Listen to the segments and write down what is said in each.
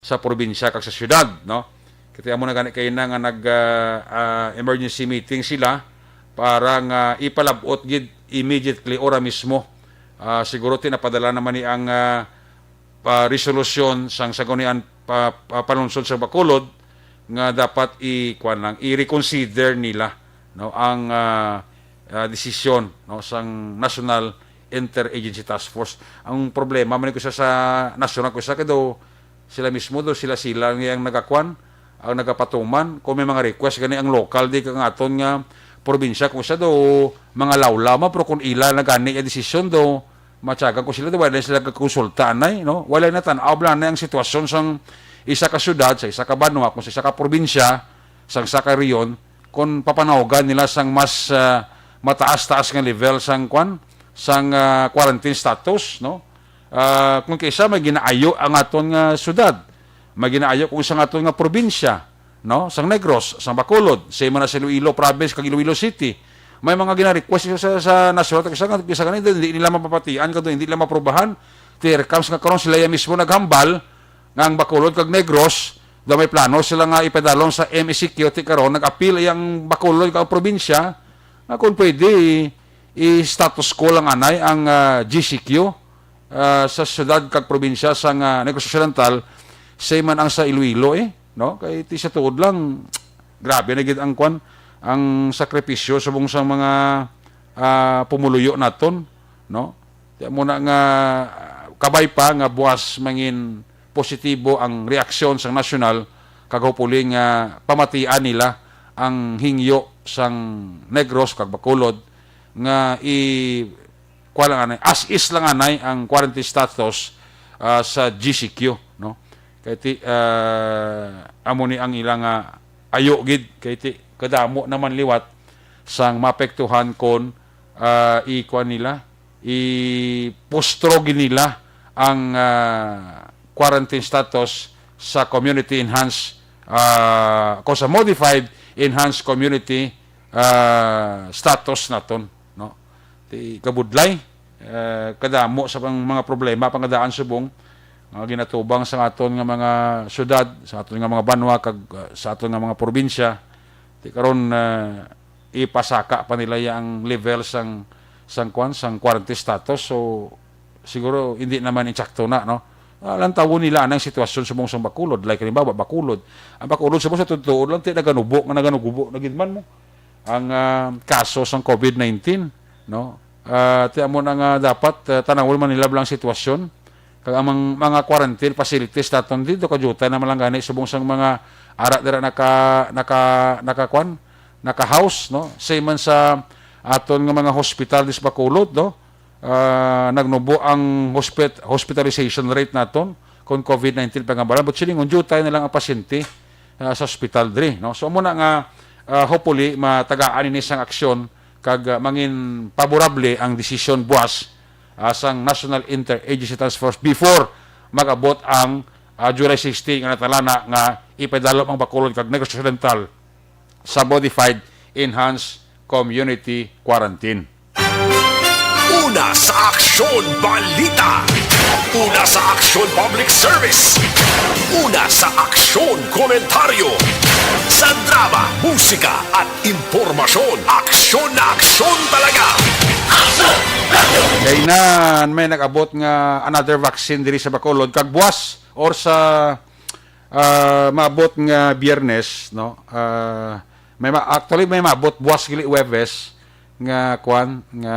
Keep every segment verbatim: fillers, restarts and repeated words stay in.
sa probinsya kag sa syudad, no? Kay amo na gani kay na nga nag, ah, ah, emergency meeting sila para nga ipalab-ot gid immediately, ora mismo. Ah, siguro ti napadala naman ni ang, ah, pa resolusyon sang Sangguniang pa, pa, Panunsod sa Bacolod nga dapat i, kuwan lang, i-reconsider nila, no, ang, ah, ah, desisyon, no, sang National Interagency Task Force. Ang problema man ko sa, sa national ko sa kay daw sila mismo daw, sila-sila nga ang nagakuan, ang nagapatuman. Kung may mga request gani ang local di ka nga aton nga probinsya, kung sa daw mga lawlaw man, pero kung ila na gani ang desisyon daw, matyagan ko sila, di ba? Wala sila kakonsulta anay, no? Wala na tan-aw bala na ang sitwasyon sang isa ka syudad, sa isa ka banwa, kung sa isa ka probinsya, sang isa ka rehiyon, kung papanawgan nila sang mas, ah, mataas-taas nga level sang kwan, sang, ah, quarantine status, no? Ah, kung kaisa may ginaayo ang aton nga syudad, may ginaayo kung sa aton nga probinsya, no? Sang Negros, sang Bacolod, same man na sa Iloilo province kag Iloilo City. May mga gina-request sa, sa national, sa, sa gani, hindi nila mapapatian, kadto hindi nila maprobahan. Here comes nga karon sila ya mismo naghambal nga ang Bacolod kag Negros, daw may plano sila nga ipadalom sa M E C Q, ti karon nag-apil ang Bacolod kag probinsya nga kung pwede i-status quo lang anay ang, ah, G C Q, ah, sa syudad kag probinsya sang, ah, Negros Occidental, same man ang sa Iloilo, eh, no? Kay ti sa tuod lang, grabe na gid ang kwan, ang sakripisyo subong sang mga, ah, pumuluyo naton, no? Ti amo na nga, ah, kabay pa nga buwas mangin positibo ang reaksyon sang nasyonal, kag hopefully nga pamatian nila ang hingyo sang Negros kag Bacolod nga i, kuwan lang anay, as is lang anay ang quarantine status, ah, sa G C Q, no? Kay ti, ah, amo ni ang ilang, ah, ayo gid, kay ti kadamo naman liwat sang maapektuhan kon, ah, i-, kuwan nila, ipustro gid nila ang, ah, quarantine status sa community enhanced, ah, ko sa modified enhanced community, ah, status naton, no? Ti kabudlay, eh, kadamo sa pang mga problema pangadaan subong nga ginatubang sa aton nga mga syudad, sa aton nga mga banwa kag, ah, sa aton nga mga probinsya. Ti karon, ah, ipasaka pa nila ya ang level sang, sang kwan, sang quarantine status. So siguro hindi naman insakto na, no? Ah, lantawon nila anang sitwasyon subong sang Bacolod, like halimbawa Bacolod. Ang Bacolod subong sa totoo lang ti naganubo nga naganugubo na gid man mo ang, ah, kaso sang COVID nineteen, no? Ah, ti amo na nga dapat, ah, tanawon man nila bala ang sitwasyon. Kag ang mang-, mga quarantine facilities naton dito, kajutay naman lang gani subong sang mga ara dira naka, naka, naka kwan, naka house, no? Same man sa aton nga mga hospital dis Bacolod, no? Ah, nagnubo ang hospit-, hospitalization rate naton kon COVID nineteen pangambalan. But silingon, jutay na lang ang pasyente, ah, sa hospital diri, no? So amo na nga, ah, hopefully matagaan ini sang aksyon kag, ah, mangin paborable ang desisyon buwas, ah, sang National Interagency Task Force before mag-abot ang, ah, July sixteen nga natalana nga ipadalom ang Bacolod kag Negros Occidental sa modified enhanced community quarantine. Una sa Aksyon Balita. Una sa Aksyon Public Service. Una sa Aksyon Komentaryo. Sa drama, musika, at impormasyon, aksyon na aksyon talaga. Kay na may nag-abot nga another vaccine diri sa Bacolod kag buwas or sa, ah, maabot nga Biyernes, no? Ah, may ma-, actually may maabot buwas gali Huwebes nga kwan nga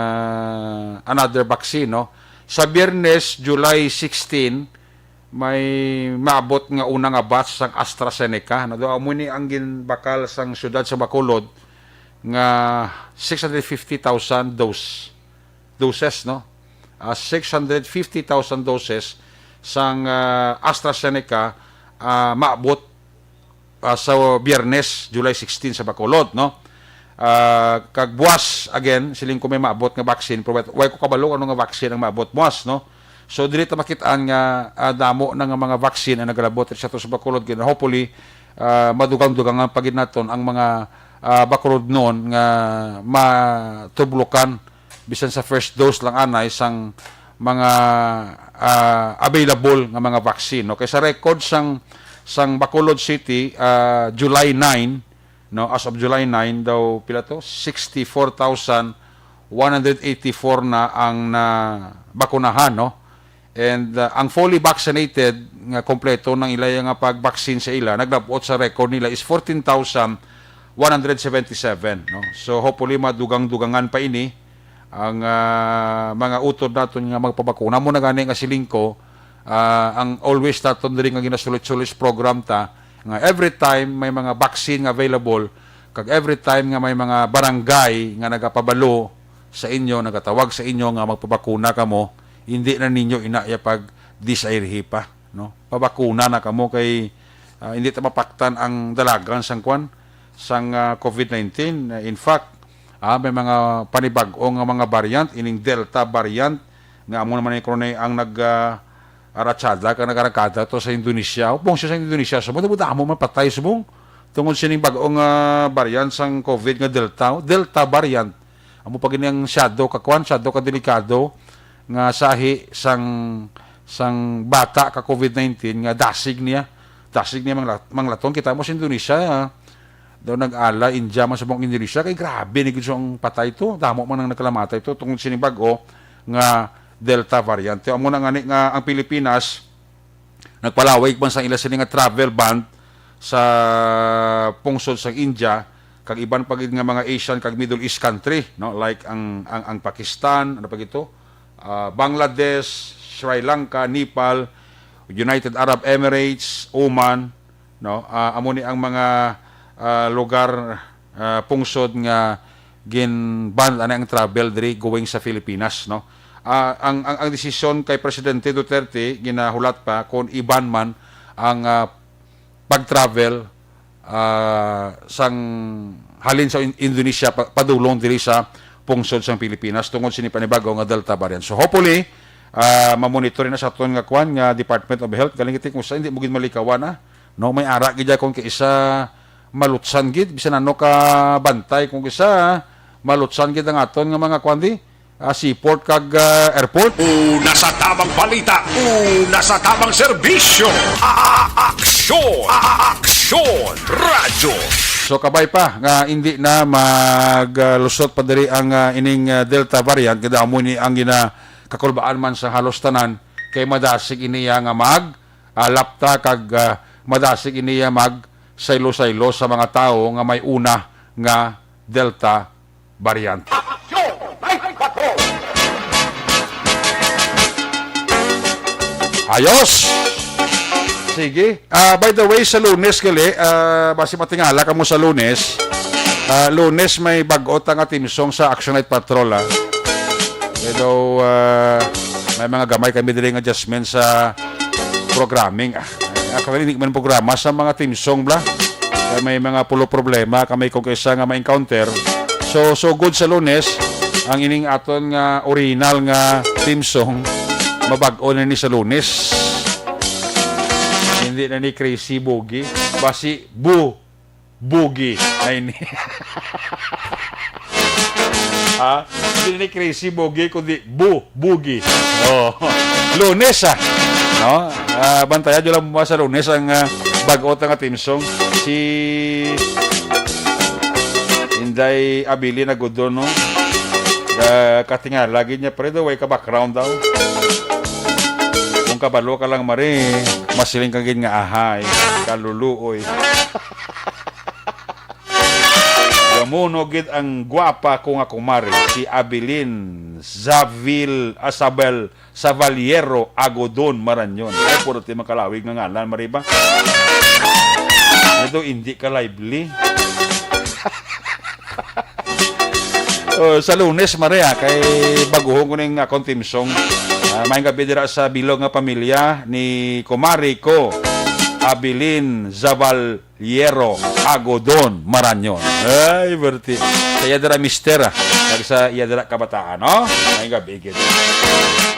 another vaccine, no? Sa Biyernes, July sixteen, may maabot nga una nga batch sang AstraZeneca, no? Do amo ni ang ginbakal sang siyudad sa Bacolod nga six hundred fifty thousand dose, doses, no? Ah, six hundred fifty thousand doses sang, ah, AstraZeneca, ah, maabot, ah, sa Biyernes, July sixteen sa Bacolod, no? Ah, kag buwas, again, siling ko may maabot nga vaccine, pero wa-, way ko kabalo ano nga vaccine ang maabot buwas, no? So dili ta makit-an nga, ah, damo na nga mga vaccine ang nagalabot sa ato sa Bacolod, kaya hopefully, ah, madugang-dugangan pa gid naton ang mga, ah, Bacolodnon nga matublokan bisan sa first dose lang anay sang mga, ah, available nga mga vaccine, no? Kay sa record sang, sang Bacolod City, ah, July nine, no, as of July nine daw, pila to? Sixty-four thousand one hundred eighty-four na ang nabakunahan, no? And, ah, ang fully vaccinated nga kompleto ng ilaya nga pag-vaccine sa ila, naglabot sa record nila is fourteen thousand one hundred seventy-seven, no? So, hopefully, madugang-dugangan pa ini ang, ah, mga utod naton nga magpabakuna. Mo na gani nga siling ko, ah, ang always naton diri nga ginasulit-sulit program ta, nga every time may mga vaccine nga available, kag every time nga may mga barangay nga nagapabalo sa inyo, nagatawag sa inyo nga magpabakuna kamo, hindi na ninyo ina ya pag-disayrihi pa, no? Pabakuna na kamo kay, ah, hindi ta mapaktan ang dalagan sang kwan, sang, ah, covid nineteen. Ah, in fact, ah, may mga panibag-o nga mga variant, ining Delta variant, nga amo naman ni Corona ang nag, ah, aratsada kag nagarangkada to sa Indonesia. Upong siya sa Indonesia, subong damo man patay subong tungod sining bag-o nga variant sang covid nga Delta, Delta variant. Amo pa gini ang shadow ka kwan, shadow ka delikado nga sahi sang, sang bata ka covid nineteen nga dasig niya. Dasig niya mangla-, manglaton. Kita mo sa Indonesia, ah, daw nag-ala, India man subong Indonesia, kay grabe ni gid ang patay to. Damo man ang nagkalamatay to tungod sini bag-o nga Delta variant. Amo na ngani nga ang Pilipinas nagpalawig man sa ila sini nga travel ban sa pungsod sa India kag iban pa gid nga mga Asian kag Middle East country, no, like ang, ang, ang Pakistan, ano pa gito? Ah, Bangladesh, Sri Lanka, Nepal, United Arab Emirates, Oman, no? Ah, amo ni ang mga, ah, lugar, ah, pungsod nga gin-ban ani ang travel diri going sa Filipinas, no? Ah, ang, ang, ang desisyon kay Presidente Duterte ginahulat pa kung i-ban man ang, ah, pag-travel, ah, sang halin sa In-, Indonesia pa-, padulong diri sa pungsod sang Pilipinas tungod sini panibago nga Delta variant. So hopefully, ah, mamonitor na sa aton nga kwan nga Department of Health, galing kiti kung sa hindi mo gid malikawan, ah. No, may ara gid kon kay isa malutsan gid, bisan ano ka bantay, kung isa malutsan gid ang aton nga mga kwan di, ah, seaport kag, ah, airport. Una sa tamang balita, una sa tamang serbisyo. A-, a-, aksyon, a-, a-, aksyon, radyo. So, kabay pa nga hindi na maglusot pa diri ang, ah, ining, ah, Delta variant, nga damo ni ang ginakakulbaan man sa halos tanan, kay madasig ini ya nga mag, ah, lapta kag, ah, madasig ini ya mag saylo-saylo sa mga tawo nga may una nga Delta variant. Ayos! Sige. Ah, by the way, sa Lunes gali, ah, basi matingala kamo sa Lunes. Ah, Lunes may bag-o ta nga theme song sa Action Night Patrol, ah. Although, ah, may mga gamay kami diri nga adjustment sa programming. Ah, actually, hindi man programa sa mga theme song, bla. Kaya may mga pulo problema kami kung kaisa nga ma-encounter. So, so good sa Lunes, ang ining aton nga original nga theme song, mabag-o na ni sa Lunes. Hindi na ni Crazy Boogie. Basi, Bu Boogie na ini. Ha? Hindi ni Crazy Boogie, kundi Bu Boogie. Oh. Lunes, ah. No? Ah, bantaya nyo lang mo sa Lunes ang, ah, bag-o nga theme song. Si Inday Abilin Agudon, no? Ah, katingala gid niya, pero way ka background daw. Kung kabalo ka lang, Mari, masiling ka gid nga ahay, kaluluoy. Gamuno gid ang gwapa ko nga kumare, si Abilin Zavil, Asabel, Savaliero Agodon Marañon. Ay, puro ti makalawig nga ngalan, Mari ba? Ito, hindi ka lively. Oh, sa Lunes, Mari, ah, kay baguhon ko ning akong theme song. Ah, maayong gabi dira sa bilog nga pamilya ni kumare ko, Abilin Zaval Liero, Agodon, Marañon. Ay, berti. Sa iya dira, mister, ah. Kag sa iya dira, kabataan, no? May gabi, gid.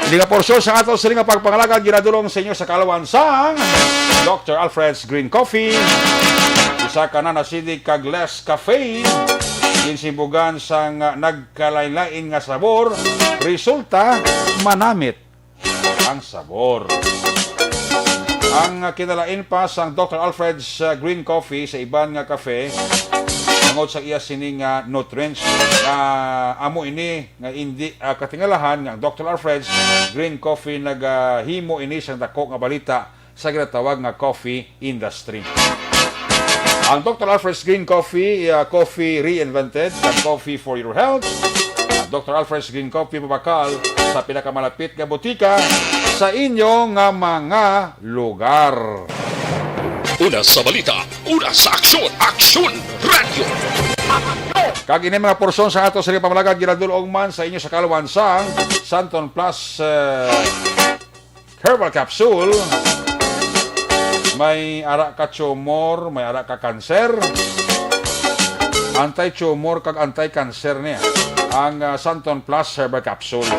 Hindi nga porsyon sa ato sini nga pagpangalaga, ginadulong sa inyo sa kalawan sang Doctor Alfred's Green Coffee. Isa ka nanasidig kag less caffeine. Ginsimbugan sang nagkalain-lain nga sabor. Resulta, manamit. ang sabor. Ang, ah, kinalain pa sang Doctor Alfred's, ah, Green Coffee sa iban nga kafe, tungod sa iya sini nga nutrients, nga amo ini nga indi, ah, katingalahan nga ang Doctor Alfred's Green Coffee nagahimo ini sang dako nga balita sa ginatawag nga coffee industry. Ang Doctor Alfred's Green Coffee, ah, coffee reinvented, kag coffee for your health. Ang Doctor Alfred's Green Coffee mabakal sa pinakamalapit nga botika sa inyo nga mga lugar. Una sa balita, una sa aksyon, Aksyon Radio. Kag ini mga porsyon sa ato sa pamalagat ginadul-ong man sa inyo sa kaluwan sang Santon Plus, eh, Herbal Capsule. May ara ka tumor, may ara ka kanser. Anti-tumor kag anti-cancer niya ang, ah, Santon Plus Herbal Capsule.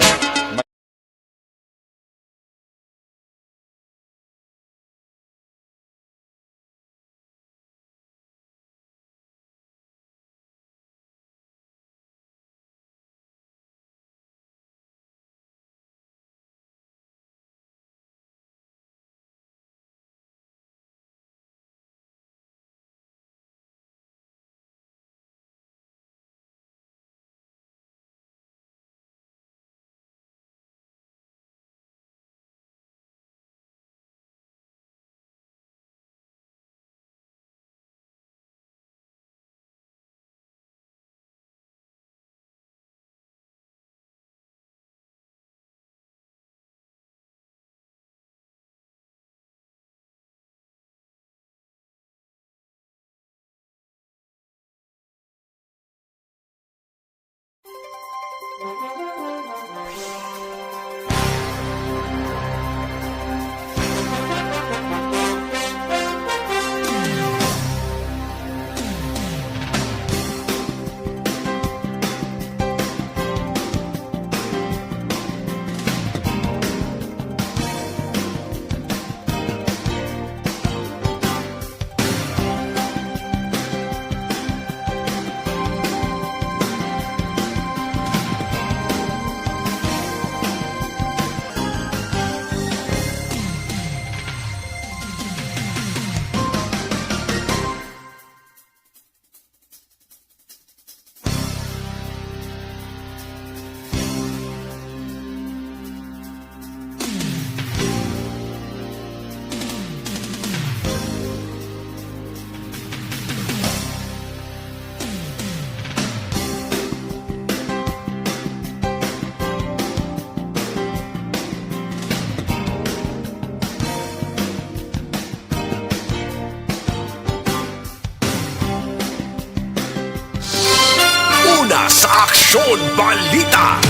Una sa Aksyon Balita.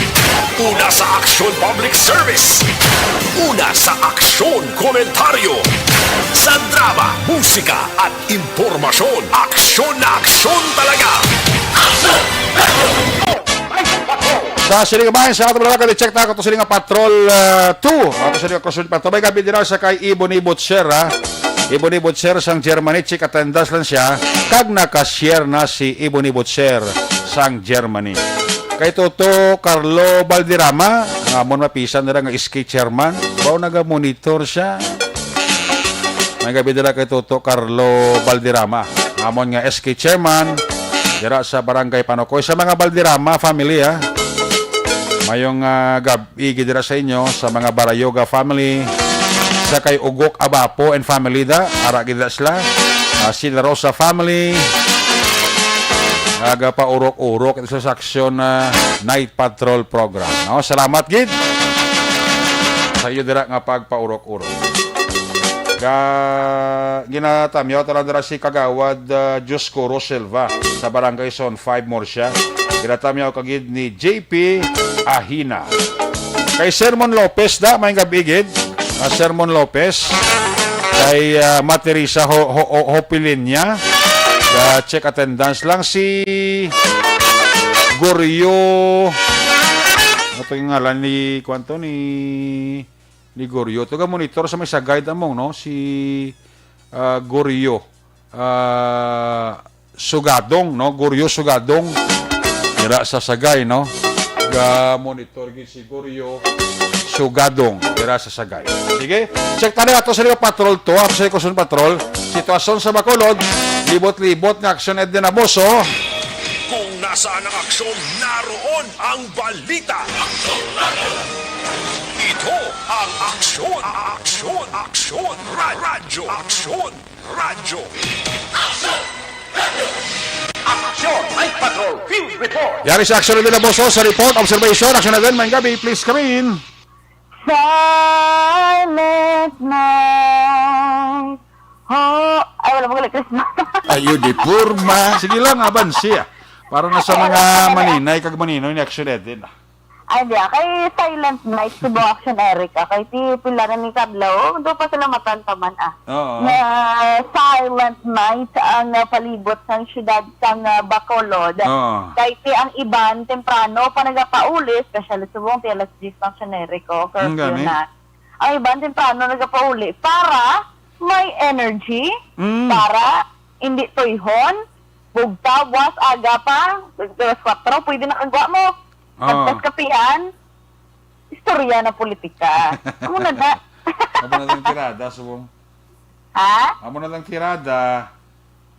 Una sa Aksyon Public Service. Una sa Aksyon Komentaryo. Sa drama, musika, at impormasyon, aksyon na aksyon talaga. Sa sining bahin sa ato mga kali-check na ato sining nga Patrol, ah, two. Ato sining nga Crusade Patrol. May gabi din sa kay Ebony Butcher, ha? Ebony Butcher sang Germany, check attendance lang siya. Kag naka-share na si Ebony Butcher sang Germany. Kay Toto Carlo Balderrama, nga amon mapisan nila nga S K chairman. Bao naga-monitor siya. May gabi dira kay Toto Carlo Balderrama, amon nga S K chairman, dira sa Barangay Panokoy. Sa mga Balderrama family, ha. Mayong, ah, gab-, igi dira sa inyo, sa mga Barayoga family, sa kay Ugok Abapo and family da, ara gid sila. Ah, si La Rosa family, nagapaurok-urok ito sa aksyon na night patrol program. No? Salamat gid sa iyo dira nga pagpaurok-urok. Ga, ginatamyaw tanan dira si Kagawad, ah, Dioscuro Silva sa Barangay Zone five Murcia. Ginatamyaw kagid ni J P Ahina. Kay Sermon Lopez da, may gabi gid. Ah, Sermon Lopez. Kay, ah, Materisa Ho-, Ho-, Ho-, Hopilinya. Ah, check attendance lang si Goryo. Ano to yung ngalan ni, kwan to, ni, ni Goryo? Taga monitor sa may sa guide among, no? Si, ah, Goryo. Ah, Sugadong, no? Goryo Sugadong. Dira sa Sagay, no? Ga monitor gid si Goryo Sugadong, dira sa Sagay. Sige, check tayo ato sa Liga Patrol to, ato sa Ikuson Patrol. Sitwasyon sa Bacolod, libot-libot nga aksyon, Edwin Aboso. Kung nasaan ang aksyon, naroon ang balita. Ito ang Aksyon, Aksyon, Aksyon, Ra- Radyo Aksyon. Radyo. Action! Night Patrol Field Report! Yari sa Action Level Aboso sa report, observation, Action Level, may gabi, please come in. Silent night. Ho, ay, wala mo Christmas. Ayo di porma. Sige lang, abansi, ah. Para na sa mga maninay kag maninoy ni Action Eden, ah. Ay, di, ah, kay Silent Night, Cebu Action Eric, ah, kay ti pila na ni kadlaw, do pa sila matantaman, ah. Oo. Nga Silent Night ang, ah, palibot sang siyudad sang, ah, Bacolod. Oo. Kay ti ang iban temprano pa nagapauli, especially subong ti alas diyes sang Action Eric, oh, Ang curfew gani? na. Ang iban temprano nagapauli para may energy, Mm. para hindi tuyhon, bugtaw, buwas, aga pa, alas kwatro, pwede na kagwa mo. Ah. Pagkas kapihan, istorya na politika. Amo na da. Amo na lang tirada, subong. Ha? Amo na lang tirada.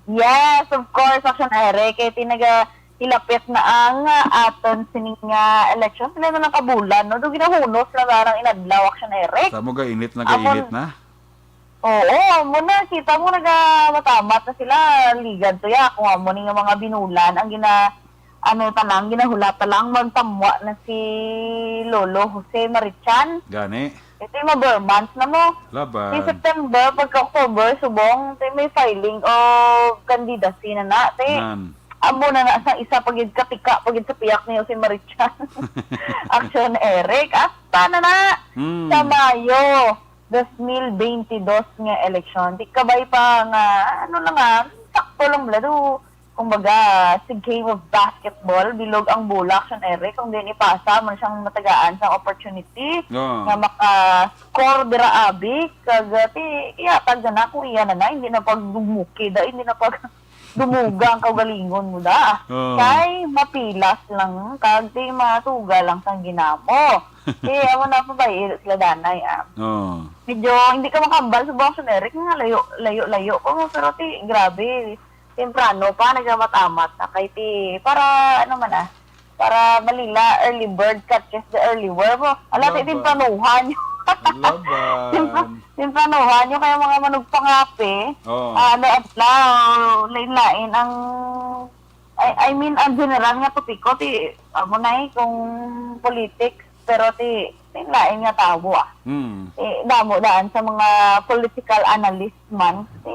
Yes, of course, Action Eric. Kay tinaga hilapit na ang, ah, aton sining, ah, election. Sila na lang kabulan, no? Do ginahunos na parang inadlaw, Action Eric. Sa mo ga init na, Amon- ga init na? Oo, mo na, kita mo nagamatamat na sila, ligad to ya, kung amo ni nga mga binulan, ang gina-, ano ta lang, ginahulata lang, magtamwa na si Lolo Jose Marichan. Gani. Ito yung mga months na mo. Laban. Si September, pagka October, subong, ito yung may filing of candidacy na na, te. Nan. Amo na na sa isa pagid katika, pagid sa piyak ni Jose Marichan. Action Eric, asta na na. Hmm. Sa Mayo, dos mil bentidós nga eleksyon. Di kabay pa nga, ano lang nga, sakto lang bala do. Kumbaga, sa game of basketball, bilog ang bola, Action Eric, kung din ipasa, man siyang matagaan sa opportunity Oo. nga maka-score dira abi, kag, ah, ti, iyatag na na, kung iya na na, hindi na pag dumuki da, hindi na pag dumuga ang kaugalingon mo da. Oo. Kay mapilas lang, kag ti matuga lang sang ginamo. Eh, amo na pa ba, eh, sila danay, ah. Oo. Medyo hindi ka makambal sa Action Eric nga layo, layo, layo ko, pero ti, grabe, temprano pa, nagamat-amat na kay ti, para, ano man, ah, para malila, early bird catches the early worm. Ala, ti, Laban. Tempranuhan nyo. Laban. Tempra-, tempranuhan nyo, kaya mga manugpangape, Oo. ah, ano, adlaw, lain-lain ang I, I mean, ang general nga topiko, ti, amo na eh, kung politics, pero ti, lain nga tawo, ah. Mm. Eh, damo daan sa mga political analyst man, ti,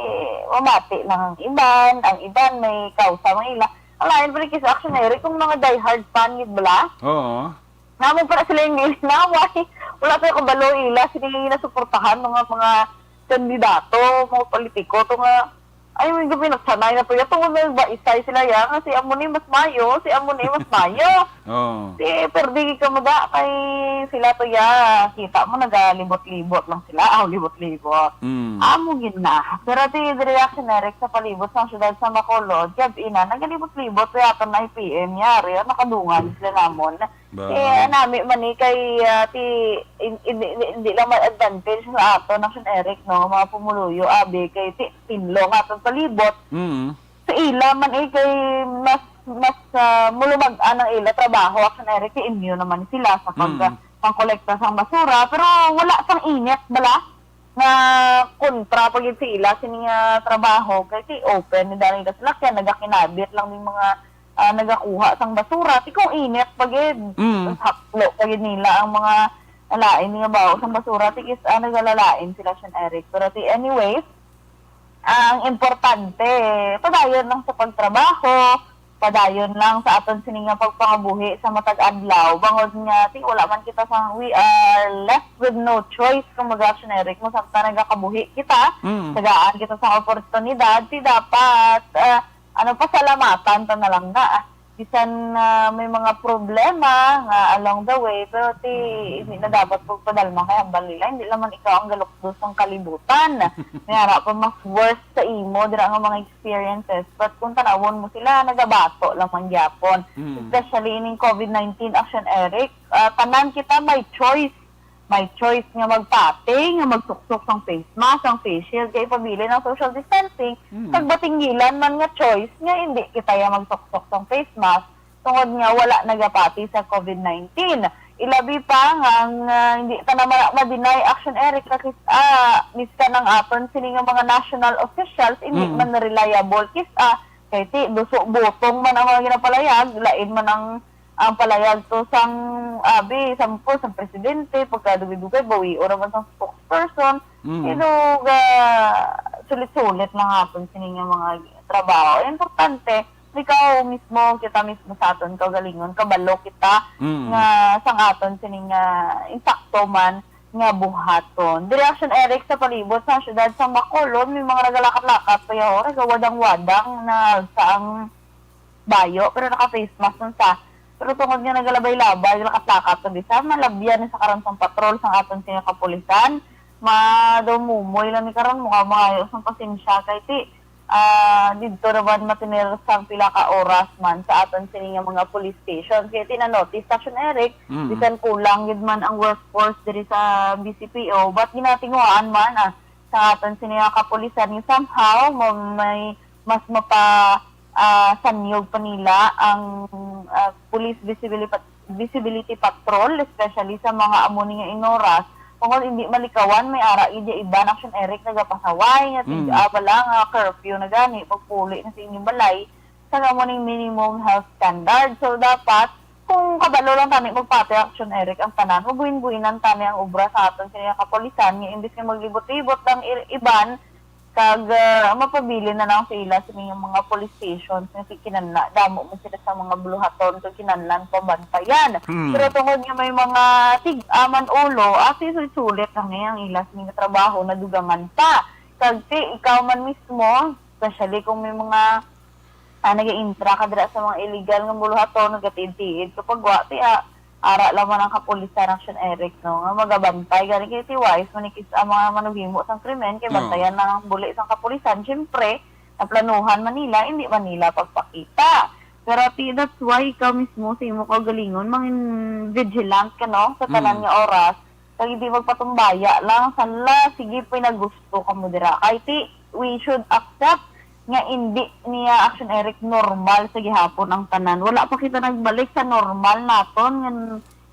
mamati lang ang iban, ang iban may kausa man ila. Ang lain pa rin kay sa Action Eric, kung mga diehard fan gid bala, Oo. Namo pa na sila yung nilinaway. Wala pa yung kabalo ila, sila yung nasuportahan, mga, mga kandidato, mga politiko, to nga, ay, may gabi nagsanay na to. Yato nga may ba, isay sila ya, nga si amo ni mas mayo, si amo ni mas mayo. Oo. Si, perdi ka mo da, kay sila to ya, kita mo, nagalibot-libot lang sila, aw, libot-libot. Mm. Amo gid na. Pero ti, the reaction, Eric, sa palibot sa siyudad sa Bacolod, gabi na, nagalibot-libot, kaya ato na i-P M, yari, ah, nakadungan sila namon. Ba? Eh, nami man ni kay, ah, ti, in-, in-, in-, hindi lang may advantage sa ato, Action Eric, no? Mga pumuluyo, abi, kay ti, tinlo nga atong palibot. Mm. Sa ila man, eh, kay mas, mas, ah, mulumag-an ang ila trabaho, Action Eric, kay inyo naman sila sa pag, Mm. pangkolekta sang basura. Pero wala sang init, bala? Nga kontra pa gid sa ila sini nga trabaho, kay ti open ni dali ka salakyan, nagakinabit lang ning mga, ah, nagakuha sang basura. Ti kung init pa gid, Mm. tas haplo pa gid nila ang mga lain nga bawo sang basura, ti kis, ah, nagalalain sila, Action Eric. Pero ti, anyways, ang importante, padayon lang sa pagtrabaho, padayon lang sa aton sini nga pagpangabuhi sa matag adlaw, bangod nga, ti, wala man kita sa, we are left with no choice, kung mag-Action Eric mo, samtang nagakabuhi kita, Mm. tagaan kita sa oportunidad, ti, dapat, ah, ano, pasalamatan ta na lang na, ah. Bisan, ah, may mga problema nga along the way, pero ti, hindi na dapat pagpadalma kay hambal nila, hindi lang man ikaw ang galukdos ng kalibutan. Nga na pa mas worse sa imo, dira nga mga experiences. But kung tanawon mo sila, nagabato lang man gyapon. Mm. Especially ining covid nineteen, Action Eric, ah, tanan kita may choice. may choice nga magpati, nga magsuksok sang face mask, sang face shield, kay ipabilin ang social distancing, Mm. kag batinggilan man nga choice nga hindi kita ya magsuksok sang face mask tungod nga wala nagapati sa covid nineteen. Ilabi pa nga ang, ah, hindi ta na ma-, ma-deny, Action Eric, kay kis-, ah, miskan ang aton sini nga mga national officials, hindi Mm. man reliable. Kis-, ah, kay ti, duso butong man ang mga ginapalayag, lain man ang ang palayag to sang, abi, sampo sang presidente, pagkadugay-dugay, bawion naman sang spokesperson. Mm. Pero, ga, sulit-sulit lang aton sini nga mga trabaho. Ang importante, ikaw mismo, kita mismo sa aton kaugalingon, kabalo kita Mm. nga sang aton sini nga insakto man nga buhaton. Diri, Action Eric, sa palibot sa siyudad sa Bacolod, may mga nagalakat-lakat pa yaw, nagawadang-wadang na sa ang bayo, pero naka-face mask man sa. Pero tungod nga nagalabay-labay, lakat-lakat sa bisan, malabyan ni sa karon sang patrol sang aton sini nga kapulisan, madumumoy lang ni karon, mukha mangayo sang pasensya kay ti, ah, didto naman matinir sang pila ka oras man sa aton sini nga mga police station. Kay ti na-notice, Action Eric, Mm. bisan kulang gid man ang workforce diri sa B C P O, but ginatinguhaan man, ah, sa aton sini nga kapulisan nga somehow ma-, may mas mapa, ah, sanyog pa nila ang, ah, police visibility pat-, visibility patrol, especially sa mga amo ni nga inoras. Tungod hindi malikawan, may ara gid ya iban, Action Eric, nagapasaway nga Mm. tig-a bala nga curfew na gani, pagpuli na sa inyong balay, sa amo ning minimum health standard. So, dapat, kung kabalo lang tani magpati, Action Eric, ang tanan, mabuin-buinan tani ang obra sa aton sini nga kapulisan, nga imbis nga maglibot-libot ang i-, iban, kag, ah, mapabilin na lang sa ila sini nga mga police stations nga si kinanla, damo man sila sa mga buluhaton, so kinahanglan pabantayan. Hmm. Pero tungod nga may mga tig-a man ulo, ah, sulit-sulit lang, eh, ang ila sini nga trabaho, nadugangan pa. Kag ti, ikaw man mismo, especially kung may mga, ah, nag-intra ka dira sa mga illegal nga buluhaton, nagatiid-tiid ka pagwa, ti, ah, ara lang man ang kapulisan, Action Eric, no, nga magabantay. Gani kay ti wais man ni kis-, ang mga manuhimo sang krimen, kay Oo. bantayan lang ang buli sang kapulisan. Siyempre, naplanuhan man nila, hindi man nila pagpakita. Pero ti, that's why ikaw mismo sa imo kaugalingon, mangin vigilant ka, no, sa tanan Mm. nga oras. Kag hindi magpatumbaya lang, sala, sige, pinagusto ka mo dira. Kay ti, we should accept nga hindi niya, Action Eric, normal sa gihapon ang tanan. Wala pa kita nagbalik sa normal naton nga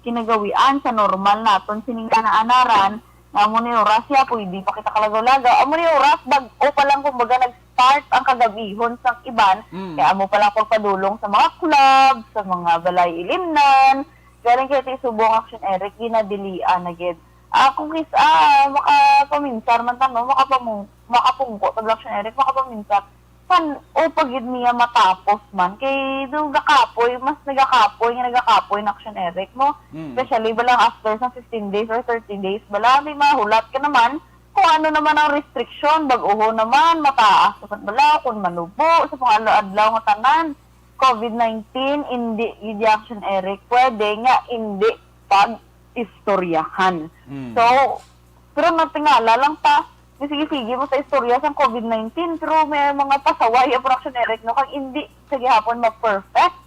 kinagawian, sa normal naton sining ana-anaran, nga amo ni oras ya, pwede pa kita kalagaw-lagaw. Amo ni oras, bag-o pa lang, kumbaga, nag-start ang kagabihon sa iban. Mm. Kaya amo pa lang pagpadulong sa mga club, sa mga balay ilimnan. Galing kaya ti subong, Action Eric, ginadilian na gid. Ah, kung kis-, ah, makapaminsar man ta, no? Makapamung-, makapungko ta, Action Eric, makapaminsar. San-o pa gid niya matapos man? Kay do gakapoy, mas nagakapoy nga nagakapoy na, Action Eric, mo. Mm. Especially bala after sa fifteen days or thirty days, bala, di mahulat ka naman kung ano naman ang restriction, bag-uhon naman, mataas naman bala, kung manubo, sa mga adlaw-adlaw nga tanan. covid nineteen, hindi gid, Action Eric, pwede nga hindi pag-istoryahan. Mm. So, pero natingala lang ta, nga sige-sige mo sa istorya sang covid nineteen, pero may mga pasaway ang, Action Eric, no, kag hindi sa gihapon ma-perfect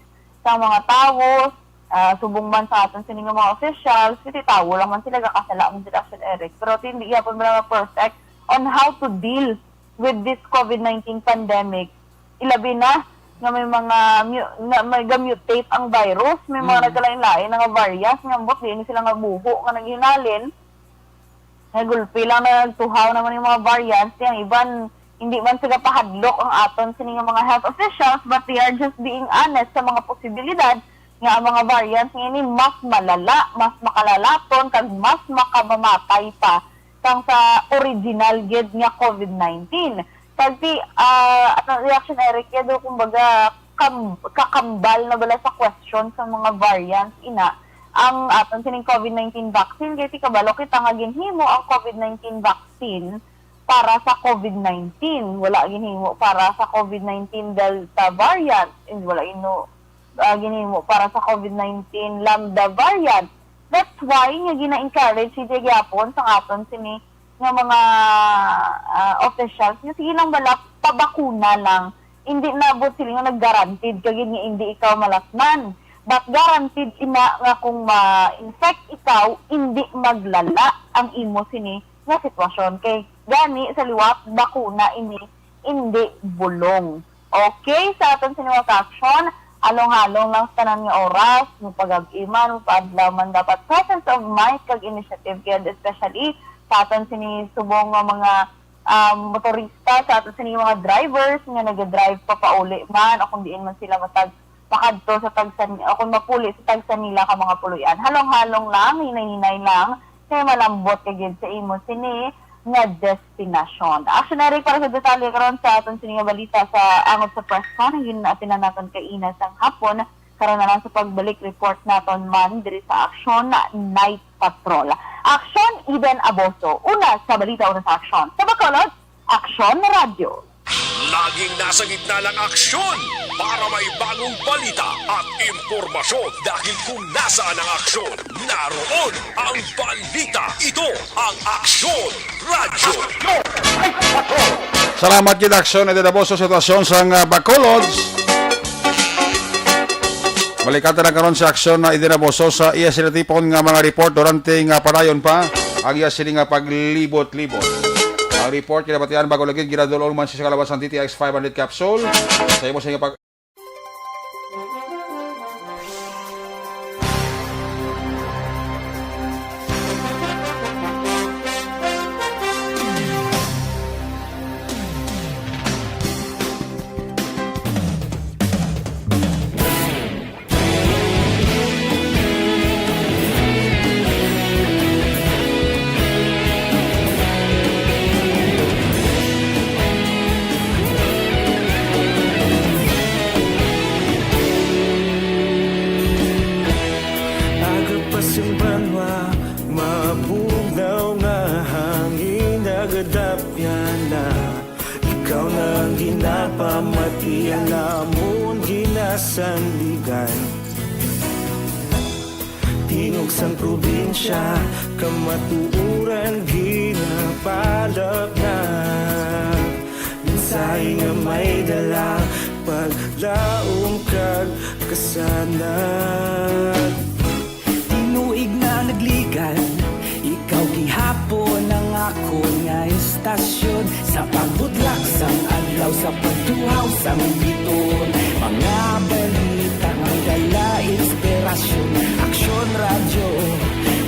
sa mga tawo, ah, subong man sa aton sini nga mga officials, kasi tawo lang man sila, gakasala man sila, Action Eric, pero ti hindi gihapon man ma-perfect on how to deal with this covid nineteen pandemic. Ilabi na nga may mga mu-, nga may ga-mutate ang virus, may mga Mm. nagkalain-lain na nga variants nga ambot diin sila nga buho nga naghinalin. Nga gulpi lang nagtuhaw naman yung mga variants, yung iban hindi man sila pahadlok ang aton sini nga mga health officials, but they are just being honest sa mga posibilidad nga ang mga variants nga ini mas malala, mas makalalaton, kag mas makamamatay pa sang sa original gid nga covid nineteen. Kag ti, ah, ano, Action Eric, ya do, kumbaga, kam-, kakambal na bala sa question sa mga variants ina ang aton sining covid nineteen vaccine. Kay ti kabalo kita nga ginhimo ang covid nineteen vaccine para sa covid nineteen. Wala ginhimo para sa covid nineteen Delta variant. And wala ino-, ah, ginhimo para sa covid nineteen Lambda variant. That's why nga gina-encourage gid gyapon sa aton sini nga mga, ah, officials nga sige lang bala, pabakuna lang. Hindi na buot siling nga nag-guaranteed ka gid nga hindi ikaw malatnan. But guaranteed ina nga kung ma-infect ikaw, hindi maglala ang imo sini nga sitwasyon. Kay gani sa liwat, bakuna ini, hindi bulong. Okay, sa aton sini nga aksyon, halong-halong lang sa tanan nga oras, mopagab-i man, mopaadlaw man, dapat presence of mind kag initiative, kag especially sa aton sini subong nga mga, um, motorista, sa aton sini mga drivers nga nagadrive pa pauli man, o kung diin man sila matag pakadto sa tagsa, o kung mapuli sa tagsa nila ka mga puloy-an. Halong-halong lang, hinay-hinay lang, kay malambot ka gid sa imo sini nga destinasyon. Action Eric, para sa detalye karon sa aton sini nga balita sa angot sa press con, yun na atinan naton kaina sang hapon. Karon na lang sa pagbalik report naton man diri sa Action Night Patrol. Action, Eden Aboso. Una sa balita, una sa aksyon. Sa Bacolod, Action Radyo. Laging nasa gitna ng aksyon para may bagong balita at impormasyon. Dahil kung nasaan ang aksyon, naroon ang balita. Ito ang Aksyon Radyo. Salamat gid, Aksyon Eden Aboso, sa sitwasyon sang, ah, Bacolod. Balikan ta na karon sa Aksyon na Eden Aboso sa iya sila tipon nga mga report durante nga padayon pa ang iya sini nga paglibot-libot. Ang report kinabatian bago lagi ginadul-ong man sa kalawas sang D T X five hundred capsule. Sa imo sa pag Agapas ang banwa, mabugnaw nga hangin, nagadapyan na. Ikaw na ang ginapamati, ang amon ginasandigan. Tingog sang probinsya, kamatuoran ginapalapnag. Mensahe nga may dala, paglaom kag kasanag. Tinuig na nagligan, ikaw gihapon ang akon nga istasyon. Sa pagbutlak sang adlaw, sa pagtuhaw sang biton, mga balita nga dala inspirasyon. Aksyon Radyo,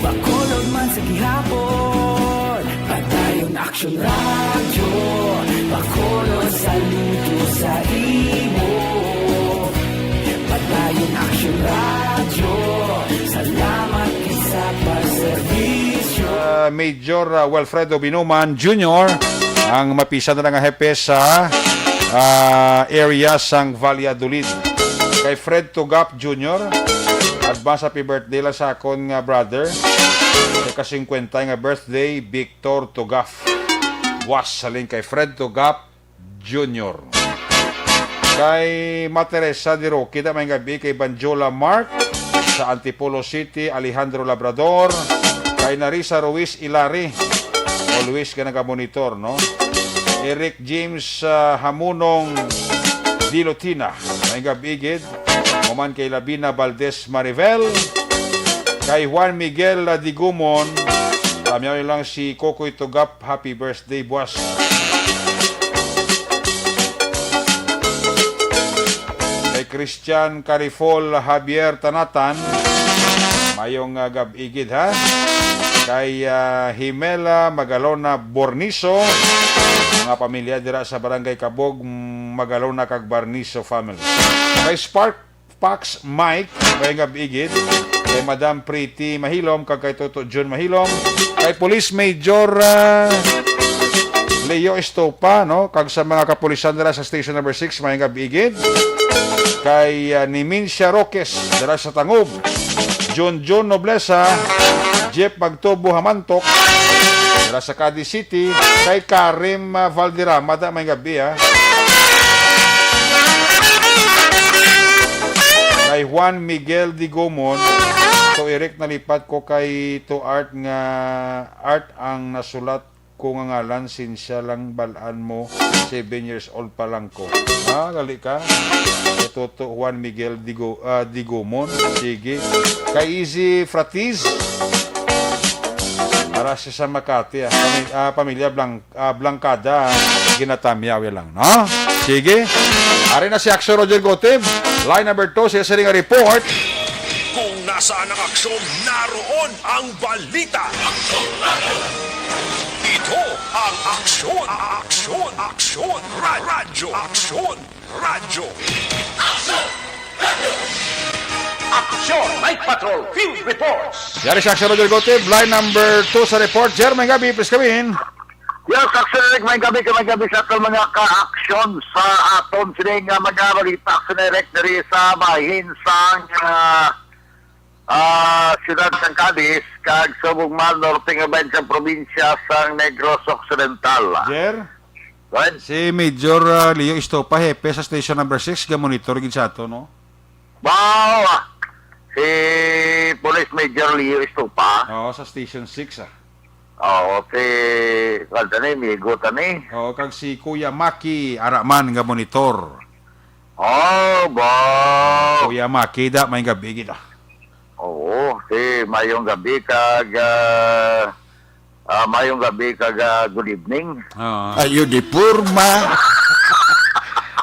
Bacolod man sa gihapon. Padayon Aksyon Radyo, Bacolod, saludo sa imo. Padayon Aksyon Radyo, salamat gid sa pagserbisyo. Ah, Major, ah, Wilfredo Binuman Junior, ang mapisan na nga hepe sa, ah, area sang Valladolid. Kay Fred Tugap Junior, advance happy birthday lang sa akon nga brother. Sa ka-singkwenta nga birthday, Victor Tugap. Was, halin kay Fred Tugap Junior. Kay Ma Teresa de Roque, da, may gabi kay Banjola Mark sa Antipolo City, Alejandro Labrador, kay Narisa Ruiz Ilari, always ka nagamonitor, no? Eric James, ah, Hamunong Dilotina, may gabi gid. Human kay Lavina Valdez Marivel, kay Juan Miguel Digumon, tamyaw lang si Kokoy Tugap, happy birthday, buwas. Kay Christian Carifol Javier Tanatan, mayong, ah, gab-i gid, ha. Kay, ah, Himela Magalona Borniso, mga pamilya dira sa Barangay Kabog, Magalona kag Barniso family. Kay Spark Pax Mike, may nga bigid. Kay Madam Pretty Mahilom, kag kay Toto Jun Mahilom. Kay Police Major, ah, Leo Estopa, no? Kag sa mga kapulisan nila sa Station Number Six, may nga bigid. Kay, ah, Nimincia Roques, dala sa Tangub. John John Noblesa, Jeff Magtubo Hamantok, dala sa Cadiz City, kay Karim, ah, Valderrama, da, may gabi, ah. Kay Juan Miguel Digomon, to Eric, nalipat ko kay to Art nga, Art ang nasulat ko nga ngalan, sinsya lang bal-an mo, seven years old pa lang ko. Ah, gali ka. Kay Toto Juan Miguel Digo, ah, Digumon. Sige. Kay Easy Fratiz. Para siya sa Makati, ah. Pami-, ah, pamilya Blang-, ah, Blancada, ah. Ginatamyaw lang, no? Sige. Ari na si Action Roger Gotib. Line number two, siya siring nga report. Kung nasaan ang aksyon, naroon ang balita. Ito ang Aksyon, Aksyon, Aksyon, Ra-, Radyo, Aksyon, Radyo. Aksyon! Night Patrol Field Reports! Yari sa Aksyon, Roger Gotib. Line number two sa report. Jer, may gabi, please come in. Yes, Aksyon Eric, may gabi ka, may gabi sa aton mga ka-aksyon sa aton sini nga mga balita, Aksyon Eric, diri sa bahin sang, ah, ah, siyudad sang Cadiz, kag subong man, norte nga bahin sang probinsya sang Negros Occidental. Jer? Go ahead. Si Major, ah, Leo Estopa, hepe sa Station Number Six, ga-monitor gid sa ato, no? Wow! Si Police Major Leo Estopa. Oo, sa Station Six, ah. Oo, si, kuwan tani, migo tani. Oo, kag si Kuya Maki Araman nga monitor. Oh, ba? Kuya Maki, da, may gabi gid, ah. Oo, si mayong gabi kag, ah, ah, mayong gabi kag, ah, good evening. Oo. Ayo di porma.